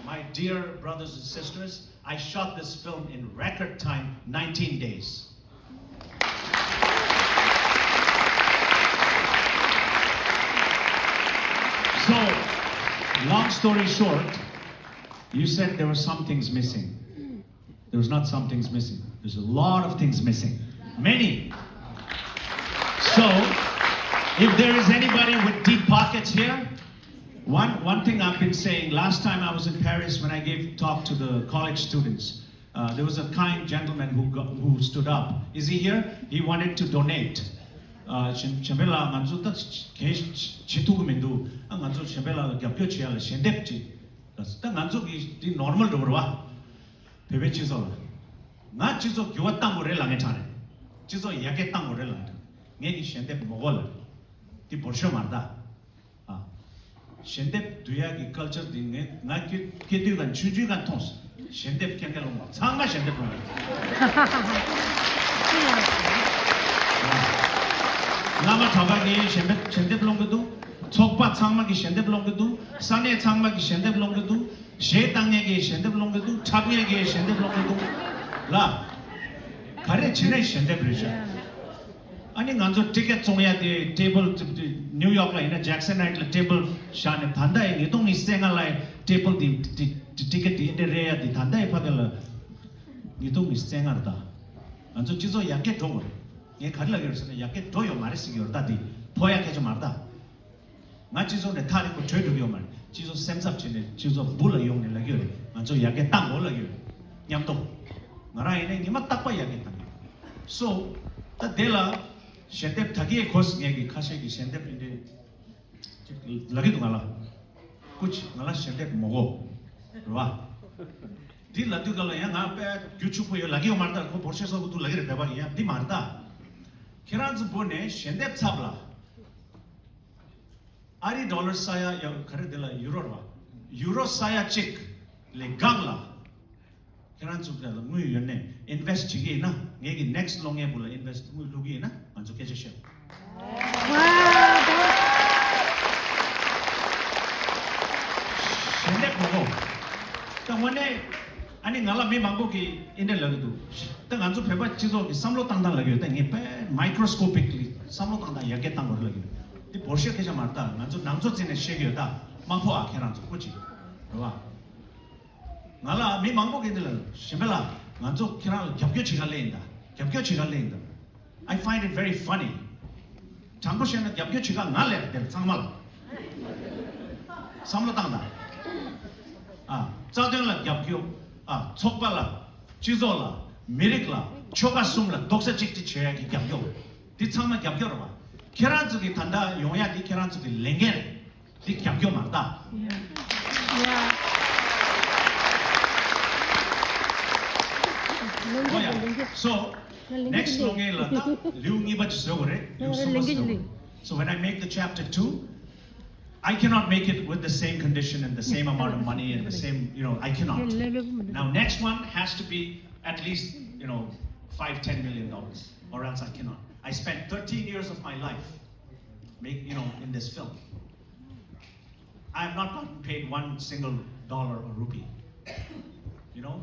My dear brothers and sisters, I shot this film in record time, nineteen days. So, long story short, you said there were some things missing. There was not some things missing. There's a lot of things missing. Many. So, if there is anybody with deep pockets here, one, one thing I've been saying, last time I was in Paris when I gave talk to the college students, uh, there was a kind gentleman who, got, who stood up. Is he here? He wanted to donate. Uh, གཞན་པའི་ལ་ང་ཚོ་ད་གས་བྱེད་ཐུབ་ཀྱི་མི་འདུག་ཨ་ང་ཚོ་གཞན་པའི་ལ་རྒྱབ་སྐྱོར་བྱེད་ཡ་ལ་ཞལ་འདེབས་ཅིག་ད་ང་ཚོ་གི་འདི་ནོར་མལ་འགྲོ་བ་རེད་བ། བོད་པའི་སྤྱི་ཚོགས་ལ། ང་སྤྱི་ཚོགས་འགྱུར་བ་གཏང་དགོས་རེད་ལབ་མཁན་གྲས་རེད། སྤྱི་ཚོགས་ཡར་རྒྱས་གཏང་དགོས་རེད་ལབ་མཁན་གྲས། ངས་ཀྱི་ཞལ་འདེབས་མ་དགོས་ལབ། འདི་འབོར་ཤོས་མ་རེད་ད། ཨ། ཞལ་འདེབས་བསྡུ་ཡག་གི་ཀལ་ཅར་འདི་ངས་ང་སྐྱེ་སྐྱེ་དུས་ག་ཆུང་ཆུང་ག་མཐོང་སོང་། ཞལ་འདེབས་རྐྱང་རྐྱང་སློང་བ་ཚང་མ་ཞལ་འདེབས་སློང་བ། བླ་མ་གྲྭ་པ་གིས་ཞལ་འདེབས་ཞལ་འདེབས་སློང་གི་འདུག་ཚོགས་པ་ཚང་མ་གིས་ཞལ་འདེབས་སློང་གི་འདུག་ས་གནས་ཚང་མ་གིས་ཞལ་འདེབས་སློང་གི་འདུག་གཞས་བཏང་མཁན་གྱིས་ཞལ་འདེབས་སློང་གི་འདུག་འཁྲབ་མཁན་གྱིས་ཞལ་འདེབས་སློང་གི་འདུག་ལ། ག་རེ་བྱས་ནས་ཞལ་འདེབས་རེད་ཤག་ཨ་ནི་ང་ཚོ་ཊི་ཀེ་ཊི་བཙོང་ཡ་དེ་ཊེ་བལ་ནིའུ་ཡོག་ལ་ཡིན་ན་ཇེག་སན་ཧའེཊ་ལ་ཊེ་བལ་བཞག་ནས་ད་ལྟ་ཡི་ཉིས་སྟོང་ཉི་ཤུ་རྩ་ལྔ་ལ་ཡི་ཊེ་བལ་དེ་ཊི་ཀེ་ཊི་དེ་འདྲ་རེད་ཡ་དེ་ད་ལྟ་ཡི་ཕ་གི་ལ་ཉིས་སྟོང་ཉི་ཤུ་རྩ་ལྔ་རེད་ད། ང་ཚོ་སྤྱི་ཚོགས་ཡར་རྒྱས་འགྲོ་དགོས་རེད། ངས་ག་རེ་ལབ་ཀྱི་ཡོད་ཟེར་ན་ཡར་རྒྱས་འགྲོ་ཡོད་མ་རེད་ཟེར་གྱི་ཡོད་རེད་ད། དེ་ཕོ་ཡ་སྐད་ཆ་མ་རེད་ད། ང་སྤྱི་ཚོགས་ནས་ཐག་རིང་པོ་བྲོས་འགྲོ་གི་ཡོད་མ་རེད། སྤྱི་ཚོགས་སེམས་འཚབ་བྱས་ནས་སྤྱི་ཚོགས་སྦུག་ལ་ཡོང་ནས་ལབ་ཀྱི་ཡོད་རེད། ང་ཚོ་ཡར་རྒྱས་གཏང་དགོས་ལབ་ཀྱི་ཡོད་རེད། མཉམ་དུ། ང་རང་ཡིན་ནའི་ཉི་མ་རྟག་པར་ཡར་རྒྱས་གཏང་གི་ཡོད། སོ། ད་དེ་ལ་ཞལ་འདེབས་ད་གིན་གོ་སོང་། ངས་ཀྱི་ཁ་ཤས་ཀྱི་ཞལ་འདེབས་འདི་འདྲའི་ཅིག་ལབ་ཀྱི་འདུག་ང་ལ། སྐུ་མཁྱེན་ང་ལ་ཞལ་འདེབས་མ་དགོས། རེད་བ། འདི་ལབ་དུས་སྐབས་ལ་ཡང་ང་དཔེ་རྒྱུ་ཕྱུག་པོ་ཡོད་ལབ་ཀྱི་ཡོད་མ་རེད་ད། ཁོ་འབོར་ཆེ་ས་ཁོ་འདུག་ལབ་ཀྱི་རེད། བོད་པ་ཡིན་ཡང་འདི་མ་རེད་ད། ཁྱེད་རང་ཚོ་བོད་ནས་ཞལ་འདེབས་ཚབ་ལ། ཨ་རི་ཌོ་ལར་ས་ཡ་ཡ་ག་རེ་དེ་ལ་ཡུ་རོ་རེད་བ། ཡུ་རོ་ས་ཡ་གཅིག་ལས་སྒང་ལ། ཁྱེད་རང་ཚོ་ལ་དངུལ་ཡོད་ནས་ཨིན་ཝེ་སི་ཊི་བྱེད་ཀྱི་ཡིན་ན། ངེད་ཀྱི་ནེག་སི་ཊི་གློག་བརྙན་པོ་ལ་ཨིན་ཝེ་སི་ཊི་དངུལ་བླུག་གི་ཡིན་ན། ང་ཚོ་སྐད་ཆ་བཤད། ཞལ་འདེབས་མང་པོ། ད་དངོས་གནས་ཨ་ནི་ང་ལ་མི་མང་པོ་གིས་ཨེ་འདྲ་ལབ་ཀྱི་འདུག་ད་ང་ཚོ་བོད་པ་སྤྱི་ཚོགས་ཀྱི་བསམ་བློ་བཏང་སྟངས་ལབ་ཀྱི་ཡོད། ད་ངས་དཔེ་མའི་ཀྲོ་སི་ཀོ་པིག་ལི་བསམ་བློ་བཏང་སྟངས་ཡར་རྒྱས་བཏང་དགོས་རེད་ལབ་ཀྱི་ཡོད། འདི་འབོར་ཤོས་སྐད་ཆ་མ་རེད། ད་ང་ཚོ་ནང་ཚོ་རྩིས་ནས་བཤད་ཀྱི་ཡོད། ད་དམར་པོ་ཨ་ཁྱེད་རང་ཚོ་ཁོ་ཅིག་རེད་བ། ང་ལ་མི་མང་པོ་གིས་འདི་ལ་གཞན་པ་ལ་ང་ཚོ་ཁྱེད་རང་ལ་རྒྱབ་སྐྱོར་བྱེད་ག་སླེབས་ཡིན་ད། རྒྱབ་སྐྱོར་བྱེད་ག་སླེབས་ཡིན་ད། I find it very funny. དྲང་པོ་བཤད་ན་རྒྱབ་སྐྱོར་བྱེད་ག་ང་སླེབས་དེར་ཚང་མ་ལ། བསམ་བློ་བཏང་དང་། ཨ། རྩ་དོན་ལ་རྒྱབ་སྐྱོར། ཨ། ཚོགས་པ་ལ། སྤྱི་ཚོགས་ལ། མི་རིགས་ལ། ཆོལ་ཁ་གསུམ་ལ་རྡོག་རྩ་གཅིག་སྒྲིལ་བྱེད་ཡག་གི་རྒྱབ་སྐྱོར། འདི་ཚང་མ་རྒྱབ་སྐྱོར་རེད་བ། ཁྱེད་རང་ཚོ་གི་ད་ལྟ་ཡོང་ཡག་འདི་ཁྱེད་རང་ཚོ་གི་ལས་འགན་རེད། འདི་རྒྱབ་སྐྱོར་མ་རེད་ད། ཨོ་ཡ། So next གློག་བརྙན་ལ་ད་ལེའུ་གཉིས་པ་ཅིག་བཟོ་དགོས་རེད། ལེའུ་གསུམ་པ་ཅིག་བཟོ་དགོས་རེད། So when I make the chapter two, I cannot make it with the same condition and the same amount of money and the same, you know, I cannot. Now next one has to be at least, you know, five, ten million dollars, or else I cannot. I spent thirteen years of my life, make, you know, in this film. I have not gotten paid one single dollar or rupee. You know?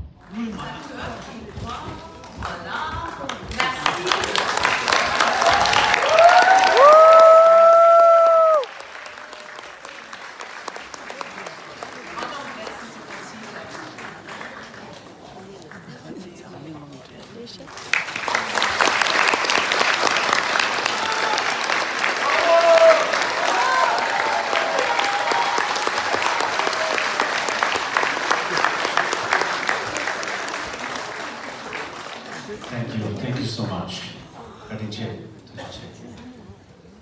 Thank you. Thank you so much.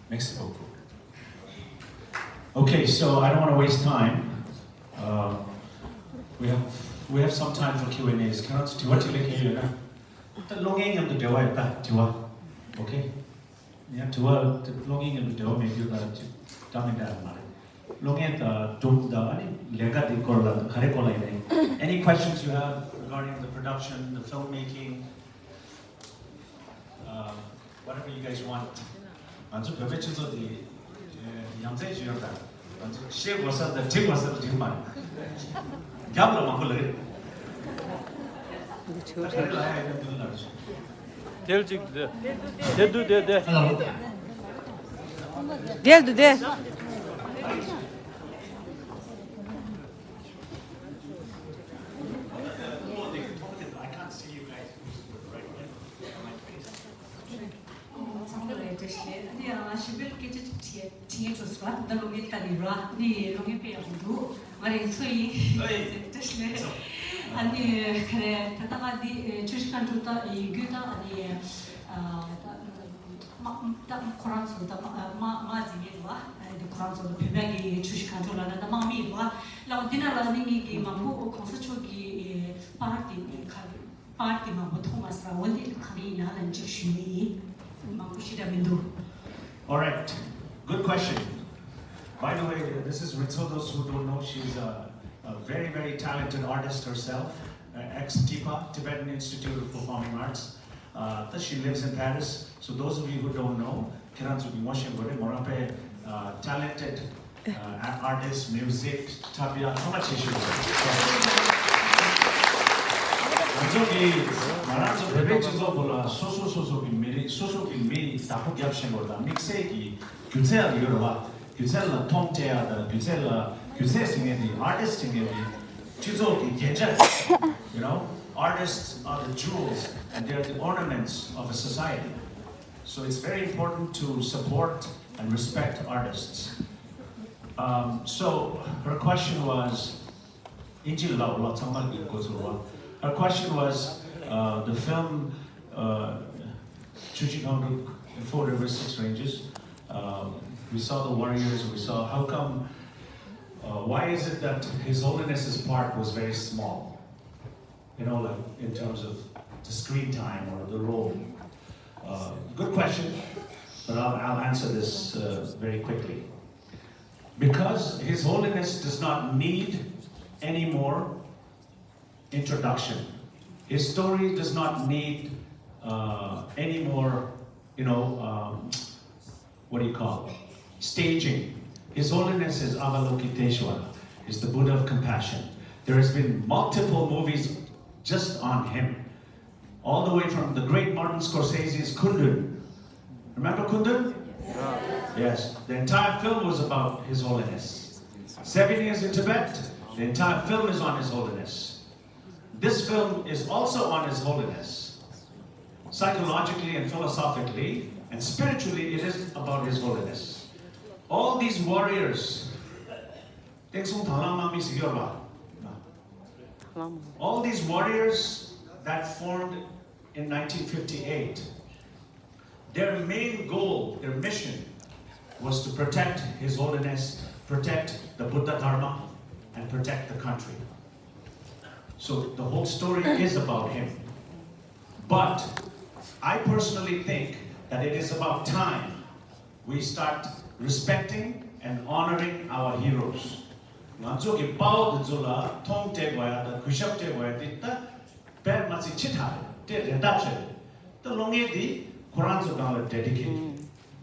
Merci beaucoup. Okay, so I don't want to waste time. Uh, we have we have some time for Q and A's. Can I ask you what you like here? ད་གློག་བརྙན་མཉམ་དུ་འབྲེལ་བ་ཡོད་ད་དྲི་བ། Okay. ཡང་དྲི་བ་དེ་གློག་བརྙན་མཉམ་དུ་འབྲེལ་བ་མེད་རྒྱུ་ད་འདྲ་མི་འདྲ་མ་རེད། གློག་བརྙན་དང་སྒྲུང་དང་ཨ་ནི་ལས་ཀ་འདི་སྐོར་ལ་ག་རེ་སྐོར་ལ་ཡིན་ནའི། Any questions you have regarding the production, the filmmaking? Uh, whatever you guys want. ང་ཚོ་བོད་པའི་སྤྱི་ཚོགས་འདི་ཡ་མཚན་ཞིག་ཡོད་ད། ང་ཚོ་བཤད་དགོས་ས་དང་འབྲི་དགོས་ས་ལ་འབྲི་མ་རེད། རྒྱབ་ལ་མང་པོ་ལ་རེད། ད་ག་རེ་ལ་ཡ་ཡོད་ན་འདི་ལ་ལ་རེད། དེ་ལ་ཅིག་དེ་དེ་དུ་དེ་དེ། དེ་ལ་དུ་དེ། ཚང་མ་ལ་བཀྲ་ཤིས་བདེ་ལེགས། ཨ་ནི་ཨ་ཞིམ་པའི་སྐད་ཆ་ཅིག་དྲིས་དྲི་ངེས་བྱུང་སོང་ར། ད་ལྟ་གློག་བརྙན་ལྟ་ནི་ར། ཨ་ནི་གློག་བརྙན་དཔེ་ཡག་པོ་འདུག་ང་རེ་ཚོ་ཡིན་བཀྲ་ཤིས་བདེ་ལེགས། ཨ་ནི་ག་རེ་ད་ལྟ་ང་འདི་ཆུ་བཞི་སྒང་དྲུག་ད་ཡིན་རྒྱུ་ད། ཨ་ནི་ཨ་ད་དམག་ད་ཁོ་རང་ཚོ་ད་དམག་དམག་དམག་འཛིན་མཁན་རེད་བ། ཨ་ནི་ཁོ་རང་ཚོ་ད་བོད་པ་གི་ཆུ་བཞི་སྒང་དྲུག་ལ་ད་ད་དམག་མི་རེད་བ། ལ་འོ་འདི་ན་ལ་ནི་ངེད་ཀྱི་མང་པོ་གོང་ས་མཆོག་གི་པར་དེ་ཁ་པར་དེ་མང་པོ་མཐོང་མ་སོང་། འོ་འདི་ག་རེ་ཡིན་ན་ལ་གཅིག་ཞུ་ནི་ཡིན། མང་པོ་ཞེ་དྲག་མི་འདུག All right. Good question. By the way, this is Ritso. Those who don't know, she's a, a very, very talented artist herself, uh, ex-TIPA, Tibetan Institute of Performing Arts. Uh, she lives in Paris. So those of you who don't know, ཁྱེད་རང་ཚོ་གི་ངོ་ཤེས་དགོས་རེད། མོ་རང་དཔེ་ཨ་ཊེ་ལེན་ཊེཌ་ཨ་ཨར་ཊིསཊ། མིའུ་ཟིག་འཁྲབ་ཡག་ཚང་མ་བྱེད་ཤེས་དགོས་རེད། ང་ཚོ་གི་ང་རང་ཚོ་བོད་པའི་སྤྱི་ཚོགས་པོ་ལ་སོ་སོ་སོ་སོ་གི་མི་རིགས་སོ་སོ་གི་མི་བདག་པོ་རྒྱབ་ཤེས་དགོས་རེད། ད་དམིགས་བསལ་གྱི་སྒྱུ་རྩལ་ལ་ཡོད་རེད་བ། སྒྱུ་རྩལ་ལ་མཐོང་སྤྲད་ཡག་དང་སྒྱུ་རྩལ་ལ་སྒྱུ་རྩལ་ཟེར་མཁན་དེ་ཨར་ཊིསཊ་ཟེར་མཁན་དེ་སྤྱི་ཚོགས་ཀྱི་རྒྱན་ཆ། You know, artists are the jewels and they are the ornaments of a society. So it's very important to support and respect artists. Um, so her question was, ཨིན་ཇི་ལ་ལབ་ལ་ཚང་མ་གི་གོ་ཚོར་བ། Her question was, uh, the film, uh, Chuchi Kangdruk, Four Rivers, Six Ranges. Uh, we saw the warriors, we saw how come, uh, why is it that His Holiness's part was very small? You know, like, in terms of the screen time or the role. Uh, good question, but I'll, I'll answer this uh, very quickly. Because His Holiness does not need any more introduction. His story does not need uh, any more, you know, um, what do you call it? Staging. His Holiness is Avalokiteshvara, is the Buddha of compassion. There has been multiple movies just on him, all the way from the great Martin Scorsese's Kundun. Remember Kundun? Yes. The entire film was about His Holiness. Seven Years in Tibet, the entire film is on His Holiness. This film is also on His Holiness. Psychologically and philosophically and spiritually, it is about His Holiness. All these warriors, Teng Sung Thang Lang Mang Mi Si Yor Ba. All these warriors that formed in nineteen fifty-eight, their main goal, their mission, was to protect His Holiness, protect the Buddha Dharma, and protect the country. So the whole story is about him. But I personally think that it is about time we start respecting and honoring our heroes. ང་ཚོ་གི་དཔའ་བོ་འདི་ཚོ་ལ་མཐོང་སྤྲད་དགོས་ཡ་དང་གུས་ཞབས་སྤྲད་དགོས་ཡ་འདི་ད་དཔེ་མ་ཚིག་ཕྱི་དྲགས་རེད། དེ་རེད་ད་ཆེ་རེད། ད་བློ་ངན་འདི་ཁོ་རང་ཚོ་སྒང་ལ་dedicated.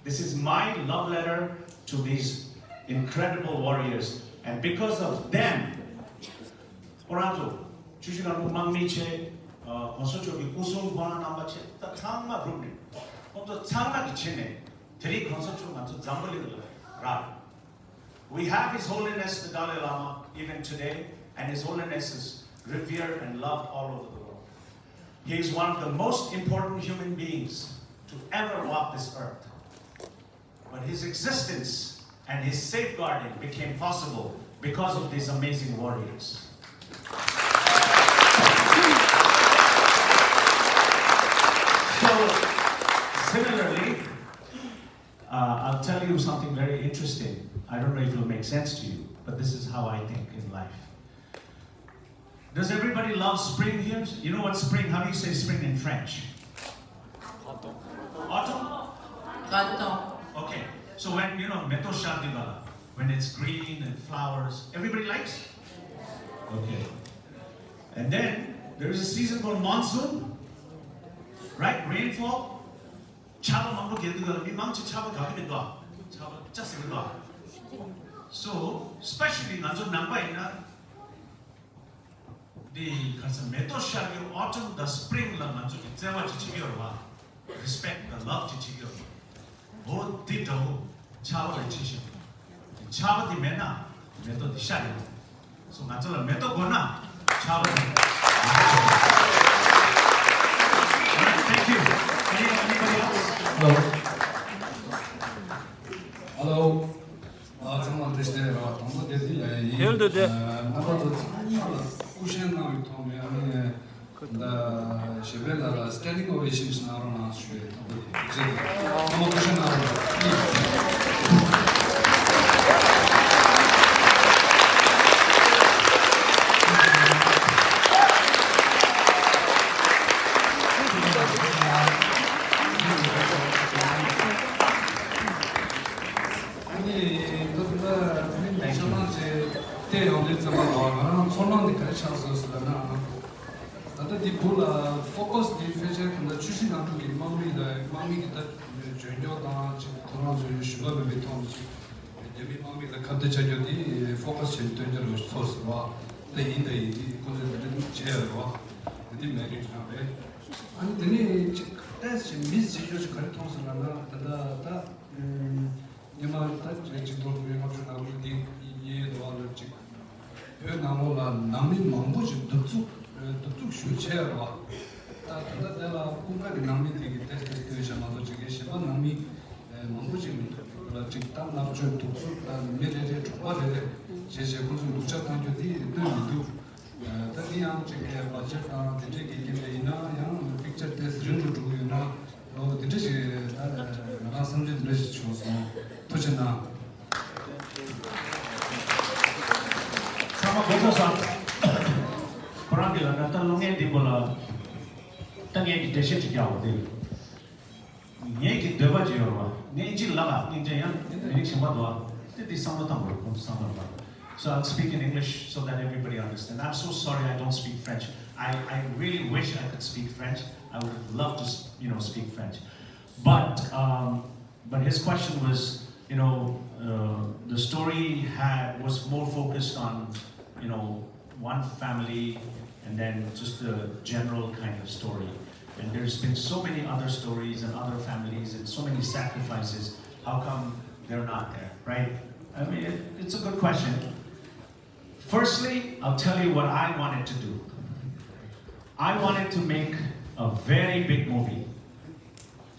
This is my love letter to these incredible warriors, and because of them, ཁོ་རང་ཚོ་ཆུ་བཞི་སྒང་དྲུག་དམག་མི་བྱས། ཨ་གོང་ས་མཆོག་གི་སྐུ་སྲུང་ཁོ་རང་རྣམ་པ་བྱས། ད་ཚང་མ་རུབ་ནས་ཁོང་ཚོ་ཚང་མ་གི་ཆེད་ནས་དེ་རིང་གོང་ས་མཆོག་ང་ཚོ་འཛམ་བུ་གླིང་ལ་རག We have His Holiness the Dalai Lama even today, and His Holiness is revered and loved all over the world. He is one of the most important human beings to ever walk this earth. But his existence and his safeguarding became possible because of these amazing warriors. So, similarly, uh, I'll tell you something very interesting. I don't know if it will make sense to you, but this is how I think in life. Does everybody love spring here? You know what spring, how do you say spring in French? Autumn? Printemps. Okay. So when, you know, མེ་ཏོག་ཤར་དུས་ག་ལ, when it's green and flowers, everybody likes? Okay. And then there is a season called monsoon, right? Rainfall. ཆར་པ་མང་པོ་རྒྱག་དུས་ག་ལ་མི་མང་ཆེ་ཆར་པ་དགའ་གི་མི་འདུག་ཆར་པ་ཅག་ཟེར་གི་འདུག So, especially ང་ཚོ་ནང་པ་ཡིན་ན། འདི་ག་ས་མེ་ཏོག་ཤར་གྱི་autumn དང་spring ལ་ང་ཚོ་གི་བརྩེ་བ་ཅིག་བྱེད་ཀྱི་ཡོད་རེད་བ། Respect དང་love ཅིག་བྱེད་ཀྱི་ཡོད་རེད། འོ་འདི་འདྲ་བོ་ཆར་པ་ལས་ཆེ་ཤོས། ཆར་པ་འདི་མེད་ན་མེ་ཏོག་འདི་ཤར་ཡོང་། So ང་ཚོ་ལ་མེ་ཏོག་དགོས་ན་ཆར་པ་འདི། Alright, thank you. Any, anybody else? Hello. Hello. ཨ་ཚང་མ་བཀྲ་ཤིས་བདེ་ལེགས། ར་དང་པོ་དེ་འདི་ལ་ཡིན། ཧེལ་འདུག་སྟེ། ཨ་རྣམ་པ་ཚོ་ཚང་མ་ལ་སྐུ་བཞེངས་གནང་བའི་ཐོག་ནས་ཨ་ནི་ད་ཞེ་བའི་ལ་ལ་standing ovation གནང་རོགས་གནང་ཞུ་བའི་ཐོག་ནས་ཚང་མ་སྐུ་བཞེངས་གནང་རོགས། ཨ་ནི་ད་ལྟ་ད་ནི་ལས་ཤོག་ནང་ཆེ་བལྟས་ཡོང་དུས་ཙམ་པ་ལ་ང་རང་ཚོར་སྣང་འདི་ག་རེ་ཆགས་སོང་ཟེར་ན། ད་ལྟ་འདི་བུ་ལ་focus འདི་ཕལ་ཆེར་ད་ལྟ་ཆུ་བཞི་སྒང་དྲུག་གི་དམག་མི་ལ་དམག་མི་གི་ད་འཇོན་སྐྱོར་དང་ཅིག་ཁོ་རང་ཚོའི་ཞུམ་པ་མེད་པའི་ཐོག་ནས་ཅིག་རྒྱ་མིའི་དམག་མི་ལ་ཁ་གཏད་བཅག་རྒྱུ་འདི་focus བྱས་ནས་སྟོན་རྒྱུ་རེད་ཚོར་ཟེར་བ། ད་ཡིན་ད་ཡིན་འདི་ཁོ་ཚོས་ད་ལྟ་བྱས་ཡོད་རེད་བ། ད་འདི་མེ་རིག་རང་རེད། ཨ་ནི་དེ་ནས་ཅིག་ཏེས་ཅིག་miss བྱེད་རྒྱུ་ཅིག་ག་རེ་མཐོང་སོང་ལབ་ན། ད་ལྟ་ད་ཉི་མ་ད་ཅིག་ཅིག་ཐོག་ཏུ་ལྔ་བཅུ་ང་དགུ་འདི་ཡིན་འདུག་བ་ལ་ཅིག་བོད་ནང་ལོགས་ལ་ནང་མི་མང་པོ་ཞིག་གདུག་རྩུབ་གདུག་རྩུབ་ཞེ་པོ་བྱས་ཡོད་རེད་བ། ད་ད་ལྟ་དེ་ལ་ཀུན་དགའ་གི་ནང་མི་དེ་གི་ཏེས་ཏེས་ལྟོས་བྱས་མ་གཏོགས་ཅིག་གི་གཞན་པ་ནང་མི་མང་པོ་ཞིག་མི་འདུག་ལ་ཅིག་ད་ལབ་བཅོས་གདུག་རྩུབ་ད་མི་རེ་རེ་གྲོགས་པ་རེ་རེ་བྱས་བྱས་ཁོ་ཚོས་སྡུག་ཅག་བཏང་རྒྱུ་དེ་ལྟོས་མི་འདུག་ད་འདི་ཡང་ཅིག་གི་བར་ཆད་དང་དེ་འདྲས་ཀྱི་རྐྱེན་པས་ཡིན་ན་ཡང་picture ཏེས་རིང་རུ་འགྲོ་གི་ཡོད་ན། ཨོ་དེ་འདྲ་ཞིག་ད་ང་རང་བསམ་ཚུལ་དེ་འདྲ་ཞིག་བྱུང་སོང་། ཐུགས་རྗེ་གནང་། ཚང་མ་དགོད་བྲོ་བཟོ། ཁོ་རང་གིས་ལབ་ན་ད་བློ་ངན་འདི་མོ་ལ་ད་ངས་ཀྱི་འགྲེལ་བཤད་ཅིག་རྒྱག་འོ་དེ། ངས་ཀྱི་འདོད་པ་ཅིག་ཡོད་རེད་བ། ངས་ཨིན་ཇི་ལབ་ཨ། སྙིང་རྗེ་ཡང་མི་རིགས་གཞན་པ་འདུག་ཨ། དེ་འདི་བསམ་བློ་བཏང་དགོས་རེད། ཁོང་ཚོ་བསམ་བློ་བཏང་། So I'll speak in English so that everybody understand. I'm so sorry I don't speak French. I, I really wish I could speak French. I would have loved to, s- you know, speak French. But, um, but his question was, you know, uh, the story had was more focused on, you know, one family and then just a general kind of story. And there's been so many other stories and other families and so many sacrifices. How come they're not there, right? I mean, it, it's a good question. Firstly, I'll tell you what I wanted to do. I wanted to make a very big movie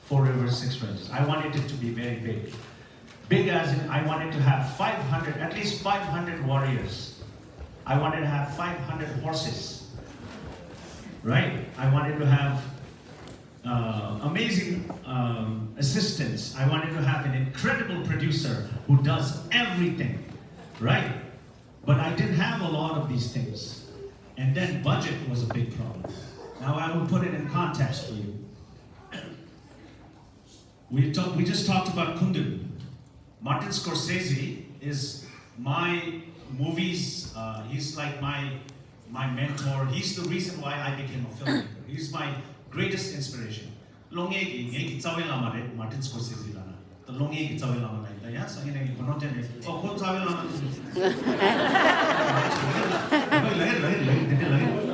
for River Six Rivers. I wanted it to be very big. Big as in, I wanted to have five hundred, at least five hundred warriors. I wanted to have five hundred horses, right? I wanted to have uh, amazing um, assistants. I wanted to have an incredible producer who does everything, right? But I didn't have a lot of these things. And then budget was a big problem. Now I will put it in context for you. We, talk, we just talked about Kundun. Martin Scorsese is my movies, uh, he's like my, my mentor. He's the reason why I became a filmmaker. He's my greatest inspiration. ལོ་ངེད་ཀྱི་ངེད་ཀྱི་རྩ་བའི་བླ་མ་རེད། Martin Scorsese ལབ་ན། ད་ལོ་ངེད་ཀྱི་རྩ་བའི་བླ་མ་ལབ་ཡིན། ད་ཡང་སང་ཉིན་ནས་ངས་གོ་ནོར་སྤྲད་ནས། ཨོ་ཁོ་རྩ་བའི་བླ་མ་ཅིག་ལབ་ཡིན། ལབ་ཡིན། ལབ་ཡིན། ལབ་ཡིན། འདི་འདྲ་ལབ་ཡིན།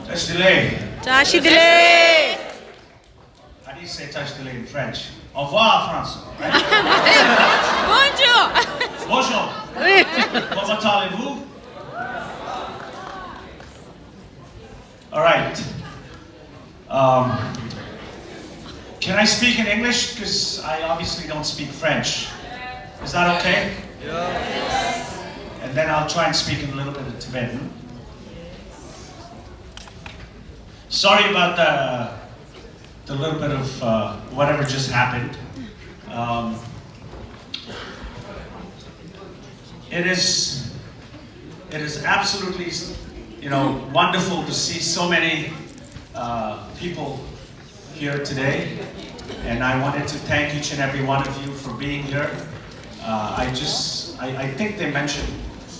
བཀྲ་ཤིས་བདེ་ལེགས། བཀྲ་ཤིས་བདེ་ལེགས། How do you say touch the lady in French? Au revoir, France. Bonjour. Bonjour. Oui. Comment allez-vous? All right. Um, can I speak in English? Because I obviously don't speak French. Is that okay? Yes. And then I'll try and speak in a little bit of Tibetan. Sorry about the the little bit of uh, whatever just happened. Um, it is, it is absolutely, you know, wonderful to see so many uh, people here today, and I wanted to thank each and every one of you for being here. Uh, I just, I, I think they mentioned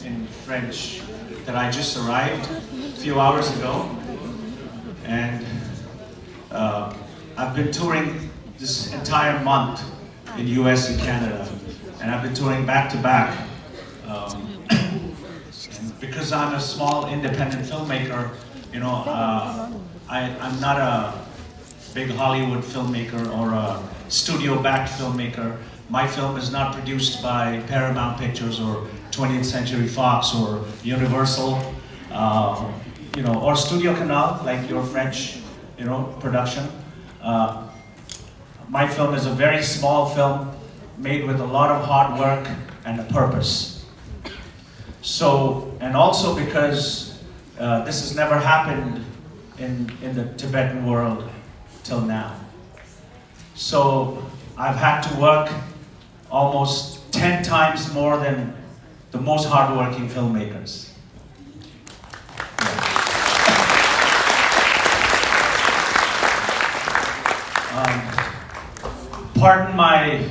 in French that I just arrived a few hours ago, and uh, I've been touring this entire month in U S and Canada, and I've been touring back to back. Um, and because I'm a small independent filmmaker, you know, uh, I, I'm not a big Hollywood filmmaker or a studio-backed filmmaker. My film is not produced by Paramount Pictures or twentieth Century Fox or Universal, uh, you know, or Studio Canal, like your French, you know, production. Uh, my film is a very small film made with a lot of hard work and a purpose. So, and also because uh, this has never happened in, in the Tibetan world till now. So I've had to work almost ten times more than the most hardworking filmmakers. Um, pardon my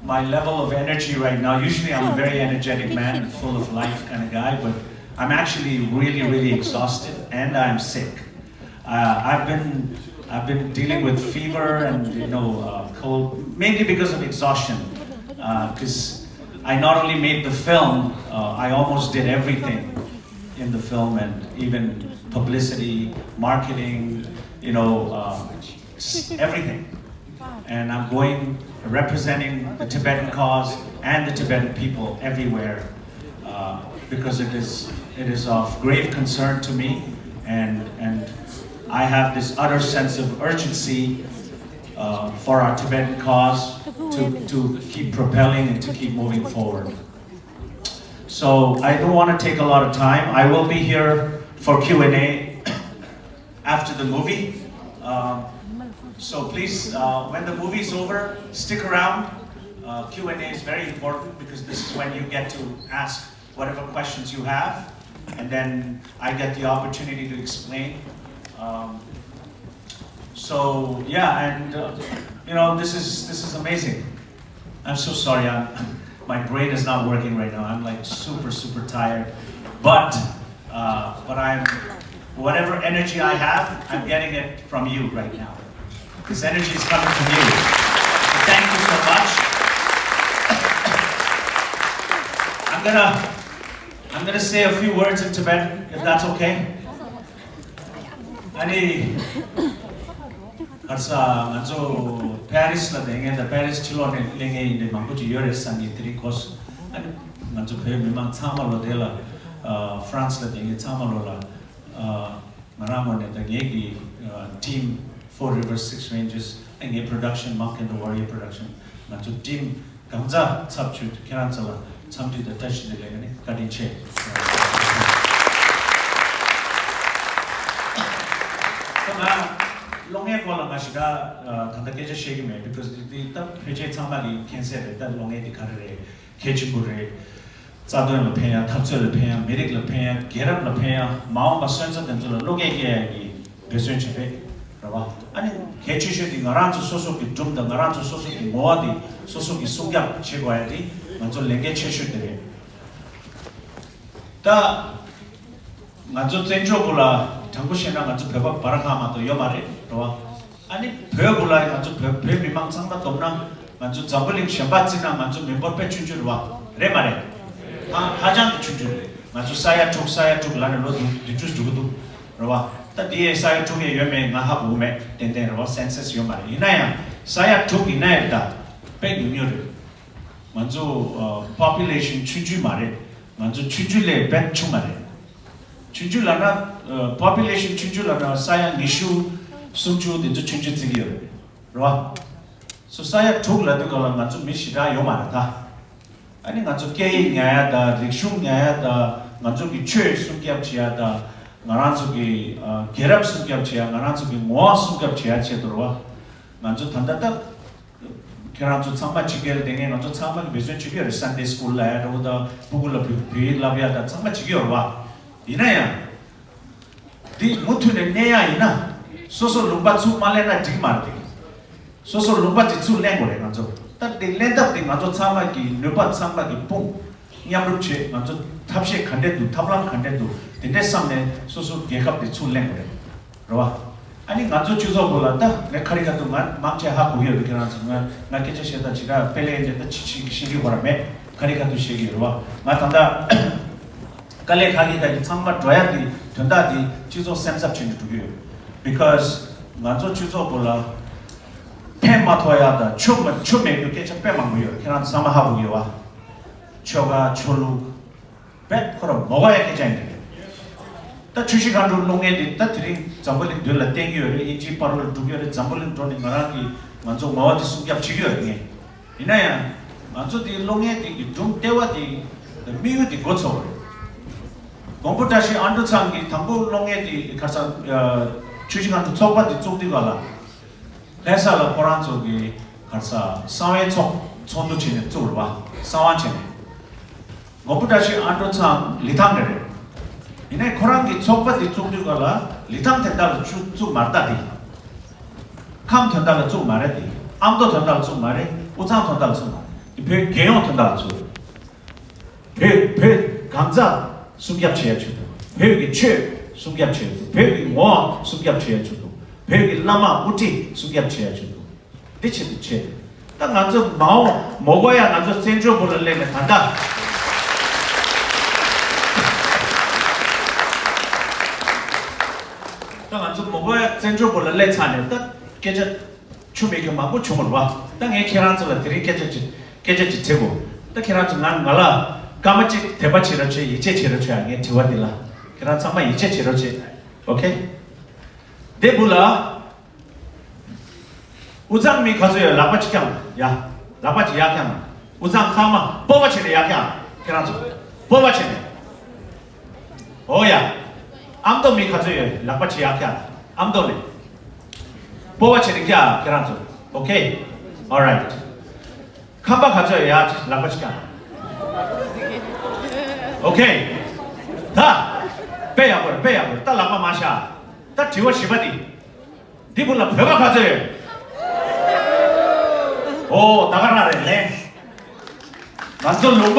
my level of energy right now. Usually, I'm a very energetic man, full of life kind of guy, but I'm actually really, really exhausted and I'm sick. Uh, I've been I've been dealing with fever and you know uh, cold mainly because of exhaustion. Because I not only made the film, uh, I almost did everything in the film and even publicity, marketing, you know, um, s- everything. And I'm going representing the Tibetan cause and the Tibetan people everywhere uh, because it is, it is of grave concern to me. And, and I have this utter sense of urgency uh, for our Tibetan cause to, to keep propelling and to keep moving forward. So I don't want to take a lot of time. I will be here for Q and A after the movie. Um, so please, uh, when the movie is over, stick around. Uh, Q and A is very important because this is when you get to ask whatever questions you have, and then I get the opportunity to explain. Um, so yeah, and uh, you know, this is this is amazing. I'm so sorry. I'm, my brain is not working right now. I'm like super super tired, but uh, but I'm whatever energy I have, I'm getting it from you right now. This energy is coming from you. Thank you so much. I'm gonna I'm gonna say a few words in Tibetan, if that's okay. 아니, ཁ་སང་ང་ཚོ་པེ་རིས་ལ་བསྡད་མཁན་དང་པེ་རིས་ཕྱི་ལོགས་ནས་གླེང་མཁན་ཡིན་པའི་མང་པོ་ཅིག་ཡོད་རེད་བསམ་གྱི་དེ་རིང་གོ་སོང་། ཨ་ནི་ང་ཚོ་བོད་མི་མང་ཚང་མ་ལོ་དེ་ལ་ཨ་ཧྥ་རན་སི་ལ་བསྡད་མཁན་ཚང་མ་ལོ་ལ་ཨ་ང་རང་ངོས་ནས་དང་ངེད་ཀྱི་ཨ་team Four Rivers Six Ranges ཨ་ངའི་production Monk and the Warrior Production ང་ཚོ་team གང་ཚ་ཚབ་ཆུ་ཁྱེད་རང་ཚོ་ལ་འཚམས་འདྲི་དང་བཀྲ་ཤིས་བདེ་ལེགས་ནས་བཀའ་དྲིན་ཆེ། ད་ང་གློག་བརྙན་སྐོར་ལ་ང་ཞེ་དྲག་ད་ལྟ་སྐད་ཆ་བཤད་ཀྱི་མེད། because འདི་ད་ཕལ་ཆེར་ཚང་མ་གིས་མཁྱེན་གསལ་རེད། ད་གློག་བརྙན་འདི་ག་རེ་རེད། གལ་ཆེན་པོ་རེད། རྩ་དོན་ལ་ཕན་ཡ། འཐབ་རྩོད་ལ་ཕན་ཡ། མི་རིགས་ལ་ཕན་ཡ། རྒྱལ་རབས་ལ་ཕན་ཡ། མ་འོངས་པ་སོན་རྩ་དེ་ཚོ་ལ་བློ་སྐྱེད་སྐྱེ་ཡ་གི་འབད་བརྩོན་བྱེད་པས་རེད་བ། ཨ་ནི་གལ་ཆེ་ཤོས་དེ་ང་རང་ཚོ་སོ་སོ་གི་སྒྲུང་དང་ང་རང་ཚོ་སོ་སོ་གི་ངོ་བོ་དེ་སོ་སོ་གི་སྲུང་སྐྱོབ་བྱེད་དགོས་ཡ་དེ་ང་ཚོ་ལས་འགན་ཆེ་ཤོས་དེ་རེད། ད་ང་ཚོ་བཙན་བྱོལ་བོད་ལ་དྲང་པོ་བཤད་ན་ང་ཚོ་བོད་པ་བར་ཁ་མ་གཏོགས་ཡོད་མ་རེད་རེད་བ། ཨ་ནི་བོད་བོད་ལ་ང་ཚོ་བོད་བོད་མི་མང་ཚང་མ་བསྡོམས་ན་ང་ཚོ་འཛམ་བུ་གླིང་གཞན་པ་བརྩིས་ན་ང་ཚོ་མི་འབོར་དཔེ་ཆུང་ཆུང་རེད་བ། རེད་མ་རེད། ཧ་ཧ་ཅང་གི་ཆུང་ཆུང་རེད། ང་ཚོ་ས་ཡ་དྲུག་ས་ཡ་དྲུག་ལ་ནས་ལོ་བདུན་བདུན་ཅུ་འགྲོ་གི་འདུག་རེད་བ། ད་དེ་ཡས་ས་ཡ་དྲུག་ཡས་ཡོད་མེད་ང་ཧ་གོ་གི་མེད། ཏན་ཏན་རེད་བ། census་ཡོད་མ་རེད། ཡིན་ན་ཡང་ས་ཡ་དྲུག་ཡིན་ན་ཡང་ད་དཔེ་ཉུང་ཉུང་རེད། ང་ཚོ་population་ཆུང་ཆུང་མ་རེད། ང་ཚོ་ཆུང་ཆུང་ལས་དཔེ་ཆུང་མ་རེད། ཆུང་ཆུང་ལབ་ན་population་ཆུང་ཆུང་ལབ་ན་ས་ཡ་ཉི་ཤུ་སུམ་ཅུ་དེ་ཚོ་ཆུང་ཆུང་བརྩི་གི་ཡོད་རེད། རེད་བ། སོ་ས་ཡ་དྲུག་ལབ་དུས་སྒང་ལ་ང་ཚོ་མི་ཞེ་དྲག་ཡོད་མ་རེད་ད། ཨ་ནི་ང་ཚོ་སྐད་ཡིག་ཉར་ཡ་དང་རིག་གཞུང་ཉར་ཡ་དང་ང་ཚོ་གི་ཆོས་སྲུང་སྐྱོབ་བྱེད་ཡ་དང་ང་རང་ཚོ་གི་རྒྱལ་རབས་སྲུང་སྐྱོབ་བྱེད་ཡ་ང་རང་ཚོ་གི་ངོ་བོ་སྲུང་སྐྱོབ་བྱེད་ཡ་ཆེད་དུ་རེད་བ། ང་ཚོ་ད་ལྟ་ད། ཁྱེད་རང་ཚོ་ཚང་མ་ཕྱི་རྒྱལ་དེ་ངས་ང་ཚོ་ཚང་མ་གི་འབད་བརྩོན་བྱེད་ཀྱི་ཡོད་རེད། Sunday school་ལ་ཡ་འགྲོ་དང་ཕྲུ་གུ་ལ་བོད་བོད་ཡིག་བསླབ་ཡ་དང་ཚང་མ་བྱེད་ཀྱི་ཡོད་རེད་བ། ཡིན་ན་ཡང་། འདི་མུ་མཐུད་ནས་གནས་ཡ་ཡིན་ན། སོ་སོ་ལུང་པ་ཚུར་མ་ལེན་ན་འགྲིག་མ་རེད་དེ། སོ་སོ་ལུང་པ་དེ་ཚུར་ལེན་དགོས་རེད་ང་ཚོ། ད་དེ་ལེན་ཐབས་དེ་ང་ཚོ་ཚང་མ་གི་ནུས་པ་ཚང་མ་གི་དཔུང་མཉམ་རུབ་བྱེད། ང་ཚོ་ཐབས་ཤེས་ག་འདྲས་འདུག་ཐབས་ལམ་ག་འདྲས་འདུག་དེ་འདྲས་བསམ་ནས་སོ་སོ་རྒྱལ་ཁབ་དེ་ཚུར་ལེན་དགོས་རེད། རེད་བ། ཨ་ནི་ང་ཚོ་སྤྱི་ཚོགས་སྐོར་ལ་ད་ངས་ཁ་རི་ཁ་ཐུག་ང་མང་ཆེ་ཧ་གོ་གི་ཡོད་རེད། ཁྱེད་རང་ཚོ་ང་ང་སྐད་ཆ་བཤད་ད་ཇི་ལྟར་དཔེ་ལེན་འདྲ་ད་ཅི་ཅི་ཤེས་ཀྱི་ཡོད་ར་མེད། ཁ་རི་ཁ་ཐུག་བཤད་ཀྱི་ཡོད་རེད་བ། ང་ད་ལྟ་དཀའ་ལས་ཁག་གི་ད་གི་ཚང་མ་འགྲོ་ཡ་གི་དོན་དག་དེ་སྤྱི་ཚོགས་སེམས་འཚབ་བྱེད་ནས་འགྲོ་གི་ཡོད། Because ང་ཚོ་སྤྱི་ཚོགས་སྐོར་ལ་ཕན་མ་ཐོགས་ཡ་ད་ཆོ་མ་ཆོ་མེད་རྒྱུ་སྐད་ཆ་དཔེ་མང་པོ་ཡོད། ཁྱེད་རང་ཚོ་ཚང་མ་ཧ་གོ་གི་ཡོད་བ། ཆོ་ག་ཆོ་ལུགས། བེད་ཁོ་ར་མོ་ག་ཡ་སྐད་ཆ་ཡིན་དེ། ད་ཆུ་བཞི་སྒང་དྲུག་གློག་བརྙན་འདི་ད་དེ་རིང་འཛམ་བུ་གླིང་མདུན་ལ་བསྟན་གྱི་ཡོད་རེད། དབྱིན་ཇིའི་པར་རོལ་འགྲོ་གི་ཡོད་རེད། འཛམ་བུ་གླིང་འགྲོ་ནས་ང་རང་གི་ང་ཚོ་ངོ་བོ་དེ་སྲུང་སྐྱོབ་བྱེད་ཀྱི་ཡོད་རེད་ངས། ཡིན་ན་ཡང་ང་ཚོ་དེ་གློག་བརྙན་དེ་གི་སྒྲུང་ལྟེ་བ་དེ་དམིགས་ཡུལ་དེ་འགོ་ཚུགས་པ་རེད། མགོན་པོ་བཀྲ་ཤིས་ཨ་འབྲུག་ཚང་གི་དང་པོ་གློག་བརྙན་དེ་ཁ་སང་ཆུ་བཞི་སྒང་དྲུག་ཚོགས་པ་དེ་བཙུགས་དུས་ག་ལ། ལྷ་ས་ལ་ཁོ་རང་ཚོ་གི་ག་རེ་ཟ་གསང་བའི་ཚོགས་ཚོགས་འདུ་བྱས་ནས་བཙུགས་རེད་བ། གསང་བ་བྱས་ནས། མགོན་པོ་བཀྲ་ཤིས་ཨ་འབྲུག་ཚང་ལི་ཐང་རེད་རེད། ཡིན་ནའི་ཁོ་རང་གི་ཚོགས་པ་དེ་བཙུགས་དུས་ག་ལ་ལི་ཐང་དེ་འདྲ་ལ་བཙུགས་བཙུགས་མ་རེད་ད་དེ། ཁམས་དོན་དག་ལ་བཙུགས་མ་རེད་དེ། ཨ་མདོ་དོན་དག་ལ་བཙུགས་མ་རེད། དབུས་གཙང་དོན་དག་ལ་བཙུགས་མ་རེད། དེ་བོད་རྒྱལ་ཡོངས་དོན་དག་ལ་བཙུགས་རེད། བོད་བོད་གང་ཚ་སྲུང་སྐྱོབ་བྱེད་ཡ་ཆེད་དུ། བོད་ཀྱི་ཆོས་སྲུང་སྐྱོབ་བྱེད་ཡ་ཆེད་དུ། བོད་ཀྱི་ངོ་བོ་སྲུང་སྐྱོབ་བྱེད་ཡ་ཆེད་དུ། བོད་ཀྱི་བླ་མ་དབུ་ཁྲིད་སྲུང་སྐྱོབ་བྱེད་ཡ་ཆེད་དུ། འདི་ཆེད་དུ་བྱེད། ད་ང་ཚོ་མ་འོངས་མོ་གོ་ཡ་ང་ཚོ་བཙན་བྱོལ་བོད་ལ་སླེབས་ནས་ད་ལྟ། ད་ང་ ཚོ་མོ་པ་བཙན་བྱོལ་བོད་ལ་སླེབས་ཚར་ནས་ད་སྐད་ཆ་ཆུ་མིག་གི་མང་པོ་བྱུང་བ་རེད་བ། ད་ངས་ཁྱེད་རང་ཚོ་ལ་དེ་རིང་སྐད་ཆ་ཅིག་སྐད་ཆ་ཅིག་དྲི་དགོས། ད་ཁྱེད་རང་ཚོ་ང་ང་ལ་སྐར་མ་གཅིག་དད་པ་བྱེད་རོགས་བྱེད། ཡིད་ཆེས་བྱེད་རོགས་བྱེད། ངས་དྲི་བ་འདི་ལ་ཁྱེད་རང་ཚང་མ་ཡིད་ཆེས་བྱེད་རོགས་བྱེད། ཨོ་ཁེ། འདི་བུ་ལ། དབུས་གཙང་མི་ག་ཚོད་ཡོད། ལག་པ་ཅིག་བརྐྱངས། ཡ། ལག་པ་ཅིག་ཡར་བརྐྱངས། དབུས་གཙང་ཚང་མ་སྤོབས་པ་བྱས་ནས་ཡར་བརྐྱངས། ཁྱེད་རང་ཚོ་སྤོབས་པ་བྱས་ནས། ཨོ་ཡ། ཨ་མདོ་མི་ག་ཚོད་ཡོད། ལག་པ་ཅིག་ཡར་བརྐྱངས། ཨ་མདོ་ནས་སྤོབས་པ་བྱས་ནས་བརྐྱངས། ཁྱེད་རང་ཚོ། ཨོ་ཁེ། ཨོ་རའིཊ། ཁམས་པ་ག་ཚོད་ཡོད། ཡར་ལག་པ་ཅིག་བརྐྱངས། ཨོ་ཁེ། ད། དཔེ་ཡག་པོ་རེད། དཔེ་ཡག་པོ་རེད། ད་ལག་པ་མར་བཞག། ད་དྲི་བ་བཞི་པ་འདི། འདི་བུ་ལ་བོད་པ་ག་ཚོད་ཡོད། ཨོ་ད་ག་རང་རེད་ལན། ང་ཚོ་ལུང་པ།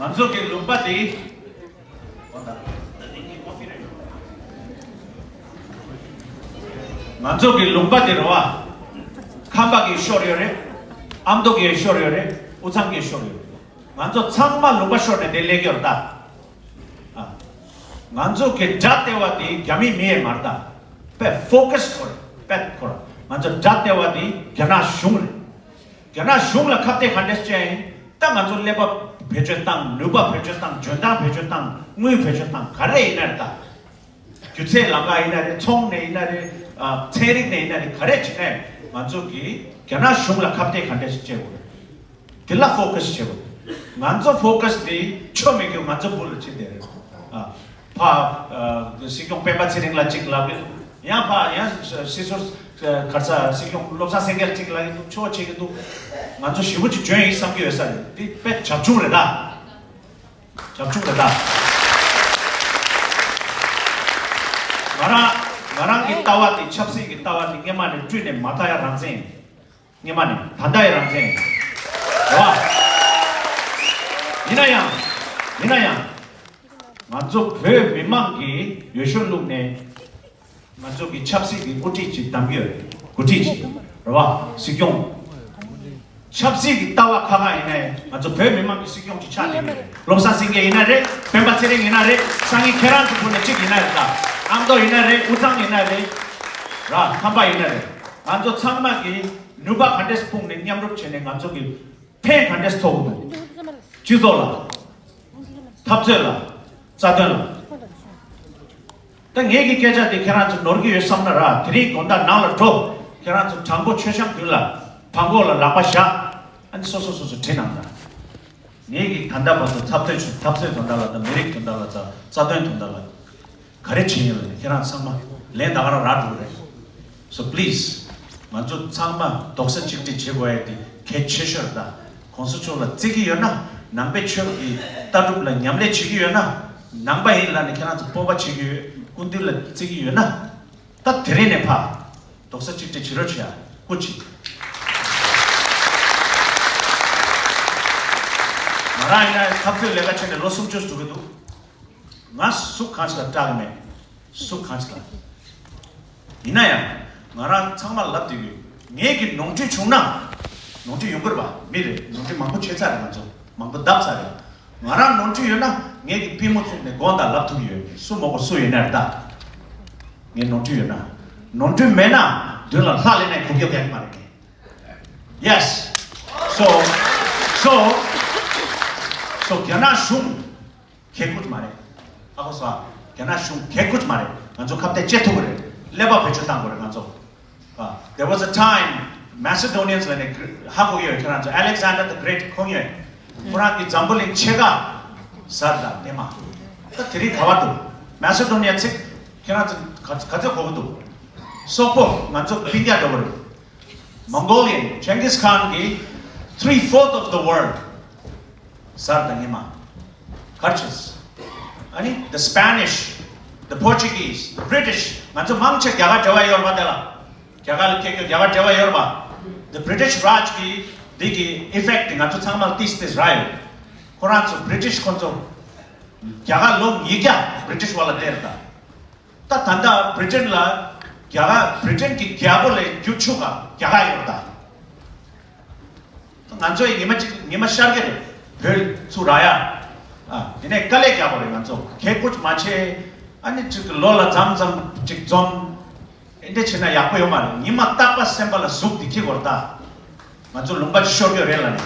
ང་ཚོ་གི་ལུང་པ་འདི། ང་ཚོ་གི་ལུང་པ་འདི་རེད་བ། ཁམས་པ་གི་ཤོར་ཡོད་རེད། ཨ་མདོ་གི་ཤོར་ཡོད་རེད། དབུས་གཙང་གི་ཤོར་ཡོད་རེད། ང་ཚོ་ཚང་མ་ལུང་པ་ཤོར་ནས་འདིར་སླེབས་ཀྱི་ཡོད་རེད་ད། ཨ། ང་ཚོ་གི་དགྲ་ལྟེ་བ་དེ་རྒྱ་མི་མི་ཡས་མ་རེད་ད། དཔེ་ཕོ་ཀ་སི་ཁོ་རེད། དཔེ་ཁོ་རེད། ང་ཚོ་དགྲ་ལྟེ་བ་དེ་རྒྱ་ནག་གཞུང་རེད། རྒྱ་ནག་གཞུང་ལ་ཁ་གཏད་ག་འདྲས་བཅད་ཡིན། ད་ང་ཚོ་ཀླད་པ་བེད་སྤྱོད་བཏང་། ནུས་པ་བེད་སྤྱོད་བཏང་། འཇོན་ཐང་བེད་སྤྱོད་བཏང་། དངུལ་བེད་སྤྱོད་བཏང་། ག་རེ་ཡིན་ན་རེད་ད། སྒྱུ་རྩལ་ལམ་ཁ་ཡིན་ན་རེད། ཚོང་ནས་ཡིན་ན་རེད། ཨ། ཚན་རིག་ནས་ཡིན་ན་རེད། ག་རེ་བྱེད་ནས་ང་ཚོ་གིས་རྒྱ་ནག་གཞུང་ལ་ཁ་གཏད་ག་འདྲས་ཤིག་བྱེད་དགོས་རེད། དེ་ལ་ཕོ་ཀ་སི་བྱེད་དགོས། ང་ཚོ་ཕོ་ཀ་སི་དེ་ཆོ་མེད་རྒྱུ་ང་ཚོ་བུ་ལ་བྱེད་བསྡད་རེད། ཨ། ཕ། ཨ། སྲིད་སྐྱོང་སྤེན་པ་ཚེ་རིང་ལ་གཅིག་ལབ་ཡོད། ཡང་ཕ་ཡང་སྲིད་ཟུར་ག་རེ་ཟ། སྲིད་སྐྱོང་བློ་བཟང་སེང་གེ་ལ་གཅིག་ལབ་ཡོད། ཆོ་བྱེད་ཀྱི་འདུག་ང་ཚོ་ཞེ་པོ་ཅིག་འཇོན་ཡིན་བསམ་གྱི་ཡོད་ས་རེད། དེ་དཔེ་བྱབ་ཆུང་རེད་ད། རྒྱབ་ཆུང་རེད་ད། ང་རང་ང་རང་གི་ལྟ་བ་དེ། ཆབ་སྲིད་ཀྱི་ལྟ་བ་དེ་སྔོན་མ་ནས་བསྐྲུན་ནས་མ་མཐའ་ཡང་རང་བཙན་ཡིན། སྔོན་མ་ནས། ད་ལྟ་ཡང་རང་བཙན་ཡིན། རེད་བ། ཡིན་ན་ཡང་། ཡིན་ན་ཡང་། ང་ཚོ་བོད་མི་མང་གིས་འོས་ཤོག་བླུགས་ནས། ང་ཚོ་གི་ཆབ་སྲིད་ཀྱི་དབུ་ཁྲིད་ཅིག་བདམས་ཡོད། འགོ་ཁྲིད་ཅིག་རེད་བ། སྲིད་སྐྱོང་། ཆབ་སྲིད་ཀྱི་ལྟ་བ་ཁ་ཁ་ཡིན་ནའི་ང་ཚོ་བོད་མི་མང་གི་སྲིད་སྐྱོང་ཅིག་ཆགས་བསྡད་ཡོད་རེད། བློ་བཟང་སེང་གེ་ཡིན་ན་རེད། སྤེན་པ་ཚེ་རིང་ཡིན་ན་རེད། སང་ཉིན་ཁྱེད་རང་ཚོ་ཁོ་ནས་གཅིག་ཡིན་ན་རེད་ད། ཨ་མདོ་ཡིན་ན་རེད། དབུས་གཙང་ཡིན་ན་རེད། ར། ཁམས་པ་ཡིན་ན་རེད། ང་ཚོ་ཚང་མ་གིས་ནུས་པ་ག་འདྲས་སྤུངས་ནས་མཉམ་རུབ་བྱས་ནས་ང་ཚོ་གི་ཕན་ག་འདྲས་ཐོགས་དགོས། སྤྱི་ཚོགས་ལ། འཐབ་རྩོད་ལ། རྩ་དོན་ལ། ད་ངེད་ཀྱི་སྐད་ཆ་དེ་ཁྱེད་རང་ཚོ་ནོར་གྱི་ཡོད་བསམ་ན་ར། དེ་རིང་དགོང་དག་ནང་ལ་འགྲོ། ཁྱེད་རང་ཚོ་དྲང་པོ་མཆོད་བཤམས་མདུན་ལ་བྲང་ཁོག་ལ་ལག་པ་བཞག་ཨ་ནི་སོ་སོ་སོ་སོ་བྲིས་གནང་དང་། ངེད་ཀྱིས་ད་ལྟ་བར་དུ་འཐབ་རྩོད་བྱུང་། འཐབ་རྩོད་དོན་དག་ལ་དང་། མི་རིགས་དོན་དག་ལ་དང་། རྩ་དོན་དོན་དག་ལ་ག་རེ་བྱས་ཡོད་ལ་ནི་ཁྱེད་རང་ཚང་མ་ལན་ད་ག་རང་རག་འགྲོ་གི་རེད། So please, ང་ཚོ་ཚང་མ་རྡོག་རྩ་གཅིག་སྒྲིལ་བྱེད་དགོས་ཡ་དེ་གལ་ཆེ་ཤོས་རེད་ད། གོང་ས་མཆོག་ལ་བརྩི་གི་ཡོད་ན། ནང་པའི་ཆོས་ཀྱི་ལྟ་གྲུབ་ལ་ཉམས་ལེན་བྱེད་ཀྱི་ཡོད་ན། ནང་པ་ཡིན་ལབ་ནས་ཁྱེད་རང་ཚོ་སྤོབས་པ་བྱེད་ཀྱི་ཡོད། སྐུ་མདུན་ལ་བརྩི་གི་ཡོད་ན། ད་དེ་རིང་ནས་ཕར་རྡོག་རྩ་གཅིག་སྒྲིལ་བྱེད་རོགས་བྱེད་ཡ། སྐུ་མཁྱེན། ང་རང་ཡིན་ན་འཐབ་རྩོད་ལས་ཀ་བྱས་ནས་ལོ་སུམ་ཅུ་འགྲོ་གི་འདུག་ང་སུ་གང་ཞིག་ལ་སྐྲག་གི་མེད། སུ་གང་ཞིག་ལ། ཡིན་ན་ཡང་། ང་རང་ཚང་མ་ལབ་བསྡད་ཡོད། ངེད་ཀྱི་ནོར་འཁྲུལ་བྱུང་ན། ནོར་འཁྲུལ་ཡོང་གི་རེད་པ། མི་རེད། ནོར་འཁྲུལ་མང་པོ་བྱས་ཚར་རེད། ང་ཚོ་མང་པོ་བརྡབས་ཚར་རེད། ང་རང་ནོར་འཁྲུལ་ཡོད་ན་ངེད་ཀྱི་པུས་མོ་བཙུགས་ནས་དགོངས་དག་ལབ་ཐུབ་ཀྱི་ཡོད། སུ་མོ་གོ་སུ་ཡིན་ན་རེད་ད། ངས་ནོར་འཁྲུལ་ཡོད་ན། ནོར་འཁྲུལ་མེད་ན་མདུན་ལ་ལྷ་ལེན་ནས་གུག་རྒྱབ་ཡག་གི་མ་རེད། Yes. So, so, so རྒྱ་ནག་གཞུང་གལ་ཁུར་མ་རེད། ཨ་ཁོ་སོ། རྒྱ་ནག་གཞུང་གལ་ཁུར་མ་རེད། ང་ཚོ་ཁ་གཏད་བཅད་ཐུབ་ཀྱི་རེད། ཀླད་པ་བེད་སྤྱོད་བཏང་དགོས་རེད་ང་ཚོ། Uh, there was a time Macedonians ལ་ནི་ཧ་གོ་ཡོད། ཁྱེད་རང་ཚོ་Alexander the Great ཁོང་ཡོད། ཁོ་རང་གི་འཛམ་བུ་གླིང་ཕྱེད་ཀ་ཟ་རེད་ད། དེ་མ། ད་དེ་རིང་ག་བར་འདུག Macedonia ཚིག་ཁྱེད་རང་ཚོ་ག་ག་ཚོད་གོ་གི་འདུག་སོག་པོ་ང་ཚོ་སྤུན་ཀྱག་འདྲ་བོ་རེད། Mongolian Genghis Khan གི་three fourth of the world ཟ་རེད་ད་ཉི་མ། གར་ཆེས། ཨ་ནི་the Spanish, the Portuguese, the British ང་ཚོ་མང་ཆེ་རྒྱ་གར་འབྲེལ་བ་ཡོད་རེད་པ། དེ་ལ་རྒྱ་གར་ལ་སྐད་རྒྱག་རྒྱ་གར་འབྲེལ་བ་ཡོད་རེད་པ། The British Raj གི་འདི་གི་effect དེ་ང་ཚོ་ཚང་མ་ལ་ཏིས་ཏིས་རག་ཡོད། ཁོ་རང་ཚོ་British ཁོ་ཚོ་རྒྱ་གར་ལོ་ཉིས་བརྒྱ་British བ་ལ་བསྡད་རེད་ད། ད་ད་ལྟ་Britain ལ་རྒྱ་གར། Britain གྱི་རྒྱལ་པོ་ལས་རྒྱུ་ཆུ་ག་རྒྱ་གར་ཡོད་ད། ང་ཚོ་ཡི་ཉི་མ་གཅིག་ཉི་མ་ཤར་གི་རེད། བོད་ཚུར་རག་ཡ། ཨ་དེ་ནས་དཀའ་ལས་རྒྱག་པ་རེད། ང་ཚོ་གད་ཀོ་ཅིག་མ་བྱེད། ཨ་ནི་ཅིག་ལོ་ལ་མཚམས་མཚམས་ཅིག་འཛོམས། ཨེ་འདྲ་བྱེད་ན་ཡག་པོ་ཡོད་མ་རེད། ཉི་མ་རྟག་པ་སེམས་པ་ལ་ཟུག་དེ་ཁྱི་བོར་ད། ང་ཚོ་ལུང་པ་ཅིག་ཤོར་གྱི་རེད་ལ་ནི། རེད་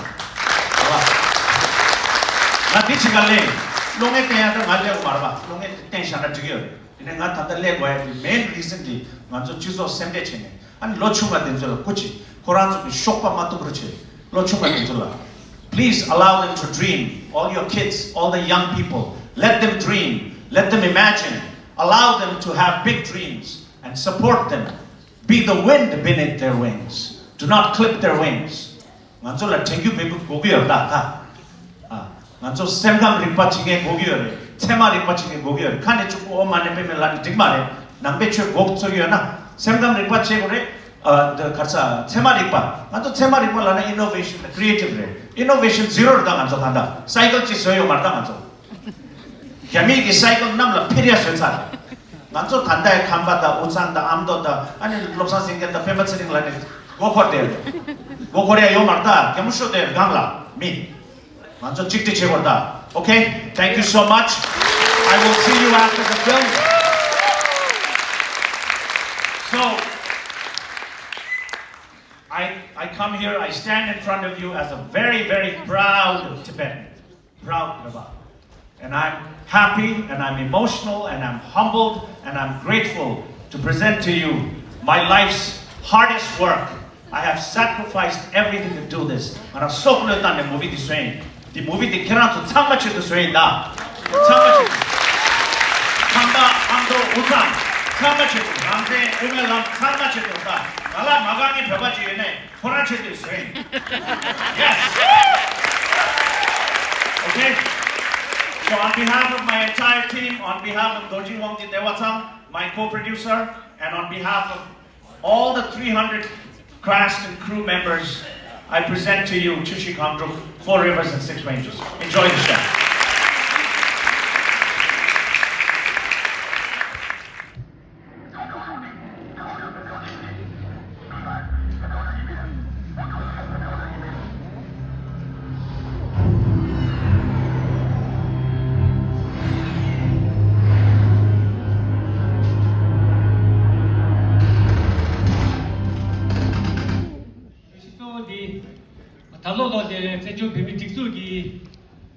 བ། ང་འདི་ཅིག་ག་ལེན། གློག་བརྙན་བསྟན་ཡ་ད་ང་ལེན་དགོས་མ་རེད་པ། གློག་བརྙན་བསྟན་བཞག་ན་འགྲིག་གི་ཡོད་རེད། དེ་ནས་ང་ད་ལྟ་ལས་དགོས་ཡ་དེ་མེན་རི་སན་དེ་ང་ཚོ་སྤྱི་ཚོགས་སེམས་ཁྲལ་བྱས་ནས། ཨ་ནི་ལོ་ཆུང་བ་དེ་ཚོ་ལ་སྐུ་མཁྱེན། ཁོ་རང་ཚོ་གི་གཤོག་པ་མ་གཏུབ་རོགས་བྱེད། ལོ་ཆུང་བ་དེ་ཚོ་ལ། Please allow them to dream. All your kids, all the young people, let them dream. Let them imagine. Allow them to have big dreams and support them. Be the wind beneath their wings. Do not clip their wings. ང་ཚོ་ལ་དྲན་རྒྱུ་མེད་པ་དགོས་ཀྱི་ཡོད་ད་ད། ཨ། ང་ཚོ་སེམས་ཁམས་རིག་པ་བྱེད་མཁན་དགོས་ཀྱི་ཡོད་རེད། ཚད་མ་རིག་པ་བྱེད་མཁན་དགོས་ཀྱི་ཡོད་རེད། ཁ་ནས་གཅིག་པུ་ཨོཾ་མ་ཎི་པདྨེ་ལབ་ནས་འགྲིག་མ་རེད། ནང་པའི་ཆོས་དགོས་ཚོད་ཡོད་ན་སེམས་ཁམས་རིག་པ་བྱེད་དགོས་རེད། ཨ། འདི་ག་རེ་ཟ། ཚད་མ་རིག་པ། ང་ཚོ་ཚད་མ་རིག་པ་ལབ་ན་innovation དང་creative རེད། Innovation zero རེད་ད་ང་ཚོ་ད་ལྟ་སའི་ཀལ་གཅིག་བཟོས་ཡོད་མ་རེད་ད་ང་ཚོ། རྒྱ་མིའི་གི་སའི་ཀལ་གནམ་ལ་འཕུར་ཡ་བཟོས་ཚར་རེད། ང་ཚོ་ད་ལྟའི་ཁམས་པ་དང་དབུས་གཙང་དང་ཨ་མདོ་དང་ཨ་ནི་བློ་བཟང་སེང་གེ་དང་སྤེན་པ་ཚེ་རིང་ལབ་ནས་མགོ་འཁོར་བསྡད་རེད། མགོ་འཁོར་ཡ་ཡོད་མ་རེད་ད། གད་མོ་ཤོར་བསྡད་རེད་སྒང་ལ་མི། ང་ཚོ་གཅིག་སྒྲིལ་བྱེད་དགོས་རེད་ད། Okay, thank you so much. I will see you after the film. So, I, I come here, I stand in front of you as a very, very proud Tibetan. Proud Trevor. And I'm happy and I'm emotional and I'm humbled and I'm grateful to present to you my life's hardest work. I have sacrificed everything to do this. ང་རང་སྲོག་བློས་བཏང་ནས་མུ་བི་འདི་བཟོས་ཡིན། འདི་མུ་བི་འདི་ཁྱེད་རང་ཚོ་ཚང་མ་ཆེད་དུ་བཟོས་ཡིན་ད། ཚང་མ་ཆེད་དུ། ཁམས་པ་ཨ་མདོ་དབུས་གཙང་ཚང་མ་ཆེད་དུ། རང་བཙན་དབུ་མའི་ལམ་ཚང་མ་ཆེད་དུ་ད། ང་ལ་མ་དགའ་མཁན་བོད་པ་ཅིག་ཡོད་ནའི། ཁོ་རང་ཆེད་དུ་བཟོས་ཡིན། Yes. Okay. So on behalf of my entire team, on behalf of Dorjee Wangtee Dewachang, my co-producer, and on behalf of all the three hundred cast and crew members, I present to you Chushi Khamdruk, Four Rivers and Six Ranges. Enjoy the show. གཙོ་བོ་འདི་ད་ལོ་ལོ་དེ་བཙན་བྱོལ་བོད་མིའི་སྒྲིག་འཛུགས་ཀྱི།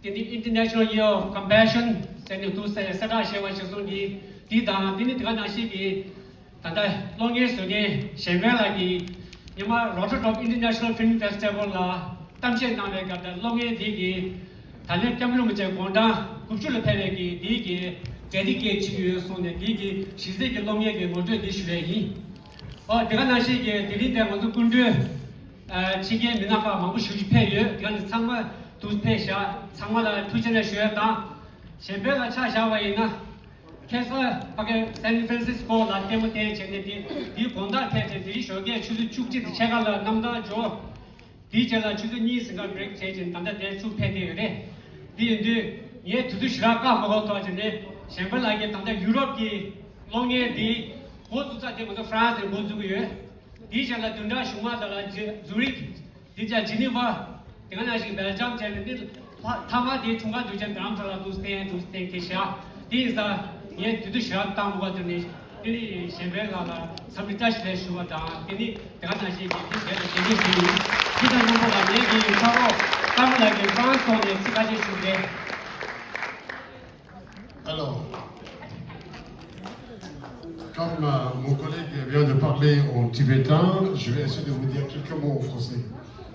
དེ་ནི་International Year of Compassion ཟེར་ནས་འདུག་ཟེར་གསལ་བསྒྲགས་བྱས་པ་ཞིག་སོང་གི། འདི་དང་དེ་ནི་དེ་ག་ནང་བཞིན་གྱི་ད་ལྟ་གློག་བརྙན་བཟོ་མཁན་གཞན་ཕན་ལགས་ཀྱིས་ཉི་མ་Rotterdam International Film Festival ལ་གཏམ་བཤད་གནང་བའི་སྐབས་དང་གློག་བརྙན་འདི་གི་ད་ལན་སྐྱབས་མགོན་རིན་པོ་ཆེ་དགུང་གྲངས་དགུ་བཅུ་ལ་ཕེབས་པའི་གི་འདི་གི་Dedicate བྱེད་ཀྱི་ཡོད་གསུངས་ནས་འདི་གི་གཞི་རྩའི་གི་གློག་བརྙན་གྱི་ངོ་སྤྲོད་འདི་ཞུ་ཡས་ཡིན། ཨོ་དེ་ག་ནང་བཞིན་གྱི་དེ་རིང་འདིར་ང་ཚོ་སྐུ་མགྲོན་ཨ་ཕྱི་རྒྱལ་མི་སྣ་ཁག་མང་པོ་ཞིག་ཕེབས་ཡོད། དེ་ག་ནི་ཚང་མ་དུ་ཕེབས་བཞག་ཚང་མ་ལ་ཐུགས་རྗེ་ཆེ་ཞུ་ཡ་དང་། གཞན་ཕན་ལ་ཆ་བཞག་པ་ཡིན་ན། ཁ་སང་ཕ་གི་San Francisco ལ་ལྟད་མོ་བལྟས་བྱས་ནས་དེ་དེའི་དགོང་དག་ཐད་དེ་དེའི་ཞོགས་ཀས་ཆུ་ཚོད་བཅུ་གཅིག་དང་ཕྱེད་ཀ་ལ་གནམ་ཐང་འབྱོར། དེའི་རྗེས་ལ་ཆུ་ཚོད་གཉིས་ཟིན་ག་break བྱས་བྱས་ད་ལྟ་དེར་ཚུར་ཕེབས་བསྡད་ཡོད་རེད། དེ་ཡིན་དུས་ངས་དུས་ཚོད་ཞེ་དྲག་བཀག་མ་དགོས་ཐོག་བྱས་ནས་གཞན་ཕན་ལགས་ཀྱིས་ད་ལྟ་ཡུ་རོབ་ཀྱི་གློག་བརྙན་འདི་འགོ་བཙུགས་ས་དེ་ང་ཚོ་France ནས་འགོ་བཙུགས་ཀྱི་ཡོད། དེའི་རྗེས་ལ་བདུན་ཕྲག་གཞུག་མ་དག་ལ་ཇི་Zurich དེ་རྗེས་Geneva དེ་ག་ནང་བཞིན་Belgium བྱས་ནས་འདི་ལྷ་མཐའ་མ་དེའི་འཁྲུངས་སྐར་དུས་ཆེན་རྡ་རམ་ས་ལ་འདུག་བསྟན་འདུག་བསྟན་དེ་བཞག་དེ་ཡིན་ཙང་ངས་དུས་ཚོད་ཞེ་དྲག་བཏང་མ་དགོས་དོན་ནི་དེ་ནི་གཞན་ཕན་ལགས་ལ་འཚམས་འདྲི་བཀྲ་ཤིས་བདེ་ལེགས་ཞུ་བ་དང་དེ་ནི་དེ་ག་ནང་བཞིན་གྱི་དེ་རྗེས་ལ་གཞན་འདྲི་ཞུ་ཡིན། དེ་དང་མཉམ་པོ་ལ་ངེད་ཀྱི་ཕྲུ་གུ་ཀརྨ་ལགས་ཀྱིས་France ཐོག་ནས་ཚིག་ཁ་ཤས་ཞུ་གི་རེད། Alors, comme euh, mon collègue vient de parler en tibétain, je vais essayer de vous dire quelques mots en français,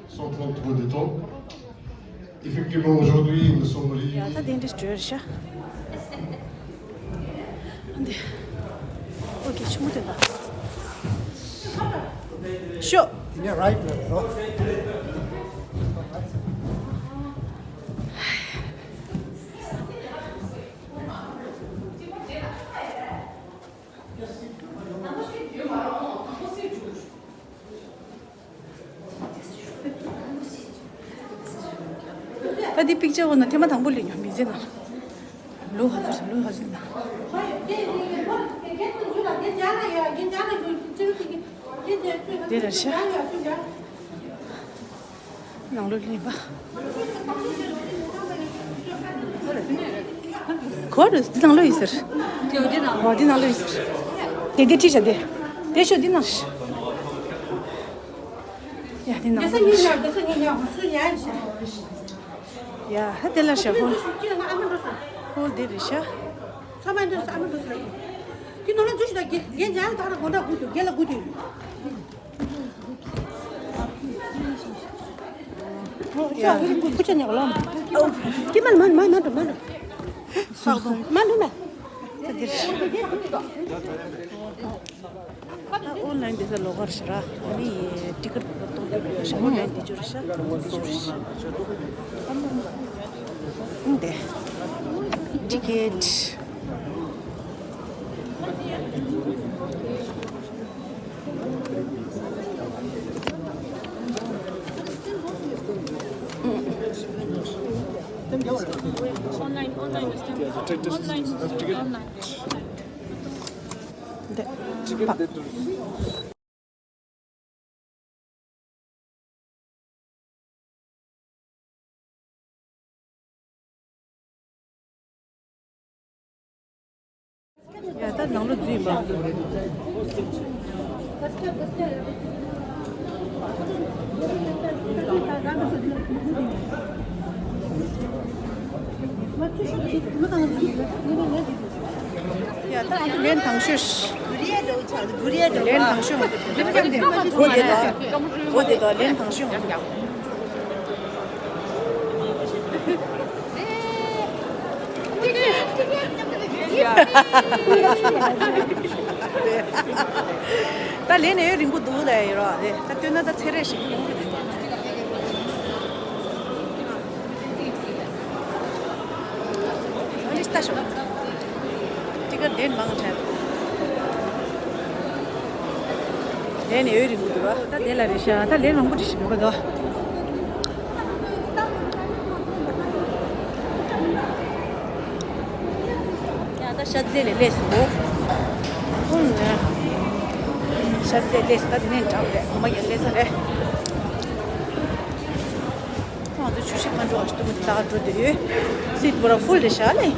sans prendre trop de temps. Effectivement, aujourd'hui, nous sommes réunis. ཡ་ད་དེ་འདྲ་བྲོས་ཤག་འདི། ཨོ་ཀེ་ཆུ་མོ་དེ་ལ། ཤོ། དེ་ནས་right ལ་འགྲོ། ད་འདི་པིག་ཅར་འོ་ན་ཐེངས་མ་དང་པོ་ལས་ཉོ་མི་ཟེར་ན། ལོ་ཧ་ཚོད་ལོ་ཧ་ཚོད་ན། དེ་རེད་ཤག་ནང་ལོགས་སླེབས་པ། གོ་རུ་འདི་ནང་ལོ་ཡིན་ཟེར། འོ་འདི་ནང་ལོ་ཡིན་ཟེར། དེ་དེ་ཁྲིད་བྱ་དེ། དེ་ཤོ་འདི་ནང་ཤ། ཡ་འདི་ནང་ལོ་ཡིན་ཤ། ཡ་ཧ་དེ་ལ་ཤ་ཧོ། ཧོ་དེ་རེད་ཤ། ཚང་མ་འདི་ཨ་མ་འདུག་ཟེར། དེ་ནང་ལ་འཛུལ་ཤི་ད་རྒན་ཇག་ད་ར་དགོང་དྲ་དགུ་དུ་རྒན་ལ་དགུ་དུ། ཡ། ཁུ་ཆ་ཉག་ལོ། ཀི་མལ་མ་མ་མ་འགྲོ་མ་འགྲོ། སོག་སོག་མ་འགྲོ་མ། ཨོན་ལན་དེ་ཚ་ལོ་གར་ཤི་ར། ཨ་ནི་ཊི་ཀེ་ཊི་གཏོང་རྒྱུ་ཡོད་ཤ། ཨོན་ལན་དེ་ཅོར་ཤ། དེ་ཅོར་ཤ། འདི། ཊི་ཀེ་ཊི། Online, online is still online. ཡ་ད་ནང་ལོ་འཛུལ་ཡིན་པ། ཡ་ད་ང་ཚོ་ལན་དང་ཤོས། ལན་དང་ཤོས་ང་ཚོ། འོ་དེ་དང་། འོ་དེ་དང་ལན་དང་ཤོས་ང་ཚོ། ད་ལན་ནས་ཡོད་རིང་པོ་འདུག་ལ་ཡོད་རོགས་རེད། ད་སྟོན་ན་ད་ཚེ་རེ་ཞིག་ལོངས་ཀྱི་འདུག་ཨ་ནི་ལྟ་ཤོག་ཊི་ཀེ་ཊི་ལན་མང་དྲགས་འདུག་ལན་ནས་ཡོད་རིང་པོ་འདུག་ར། ད་དེ་ལ་རེད་ཤག་ད་ལན་མང་པོ་འགྲིག་ཤིག་འདུག་ག་དོ། ཡ་ད་ཤ་དེ་ལས་ལས་སུ། ཧུམ། ཤ་དེ་ལས་སུ་ད་དེ་ནས་འདྲ་བ་རེད། ཁོ་མ་ཡར་ལས་ས་རེད། ང་ཚོ་ཆུ་ཤིང་མ་འགྲོ་བ་ཞིག་ཏུ་མ་དེ་ལྟ་ག་འགྲོ་དེ་ཡོད། སིད་པོ་ར་ཧྥུལ་རེད་ཤག་ལེ།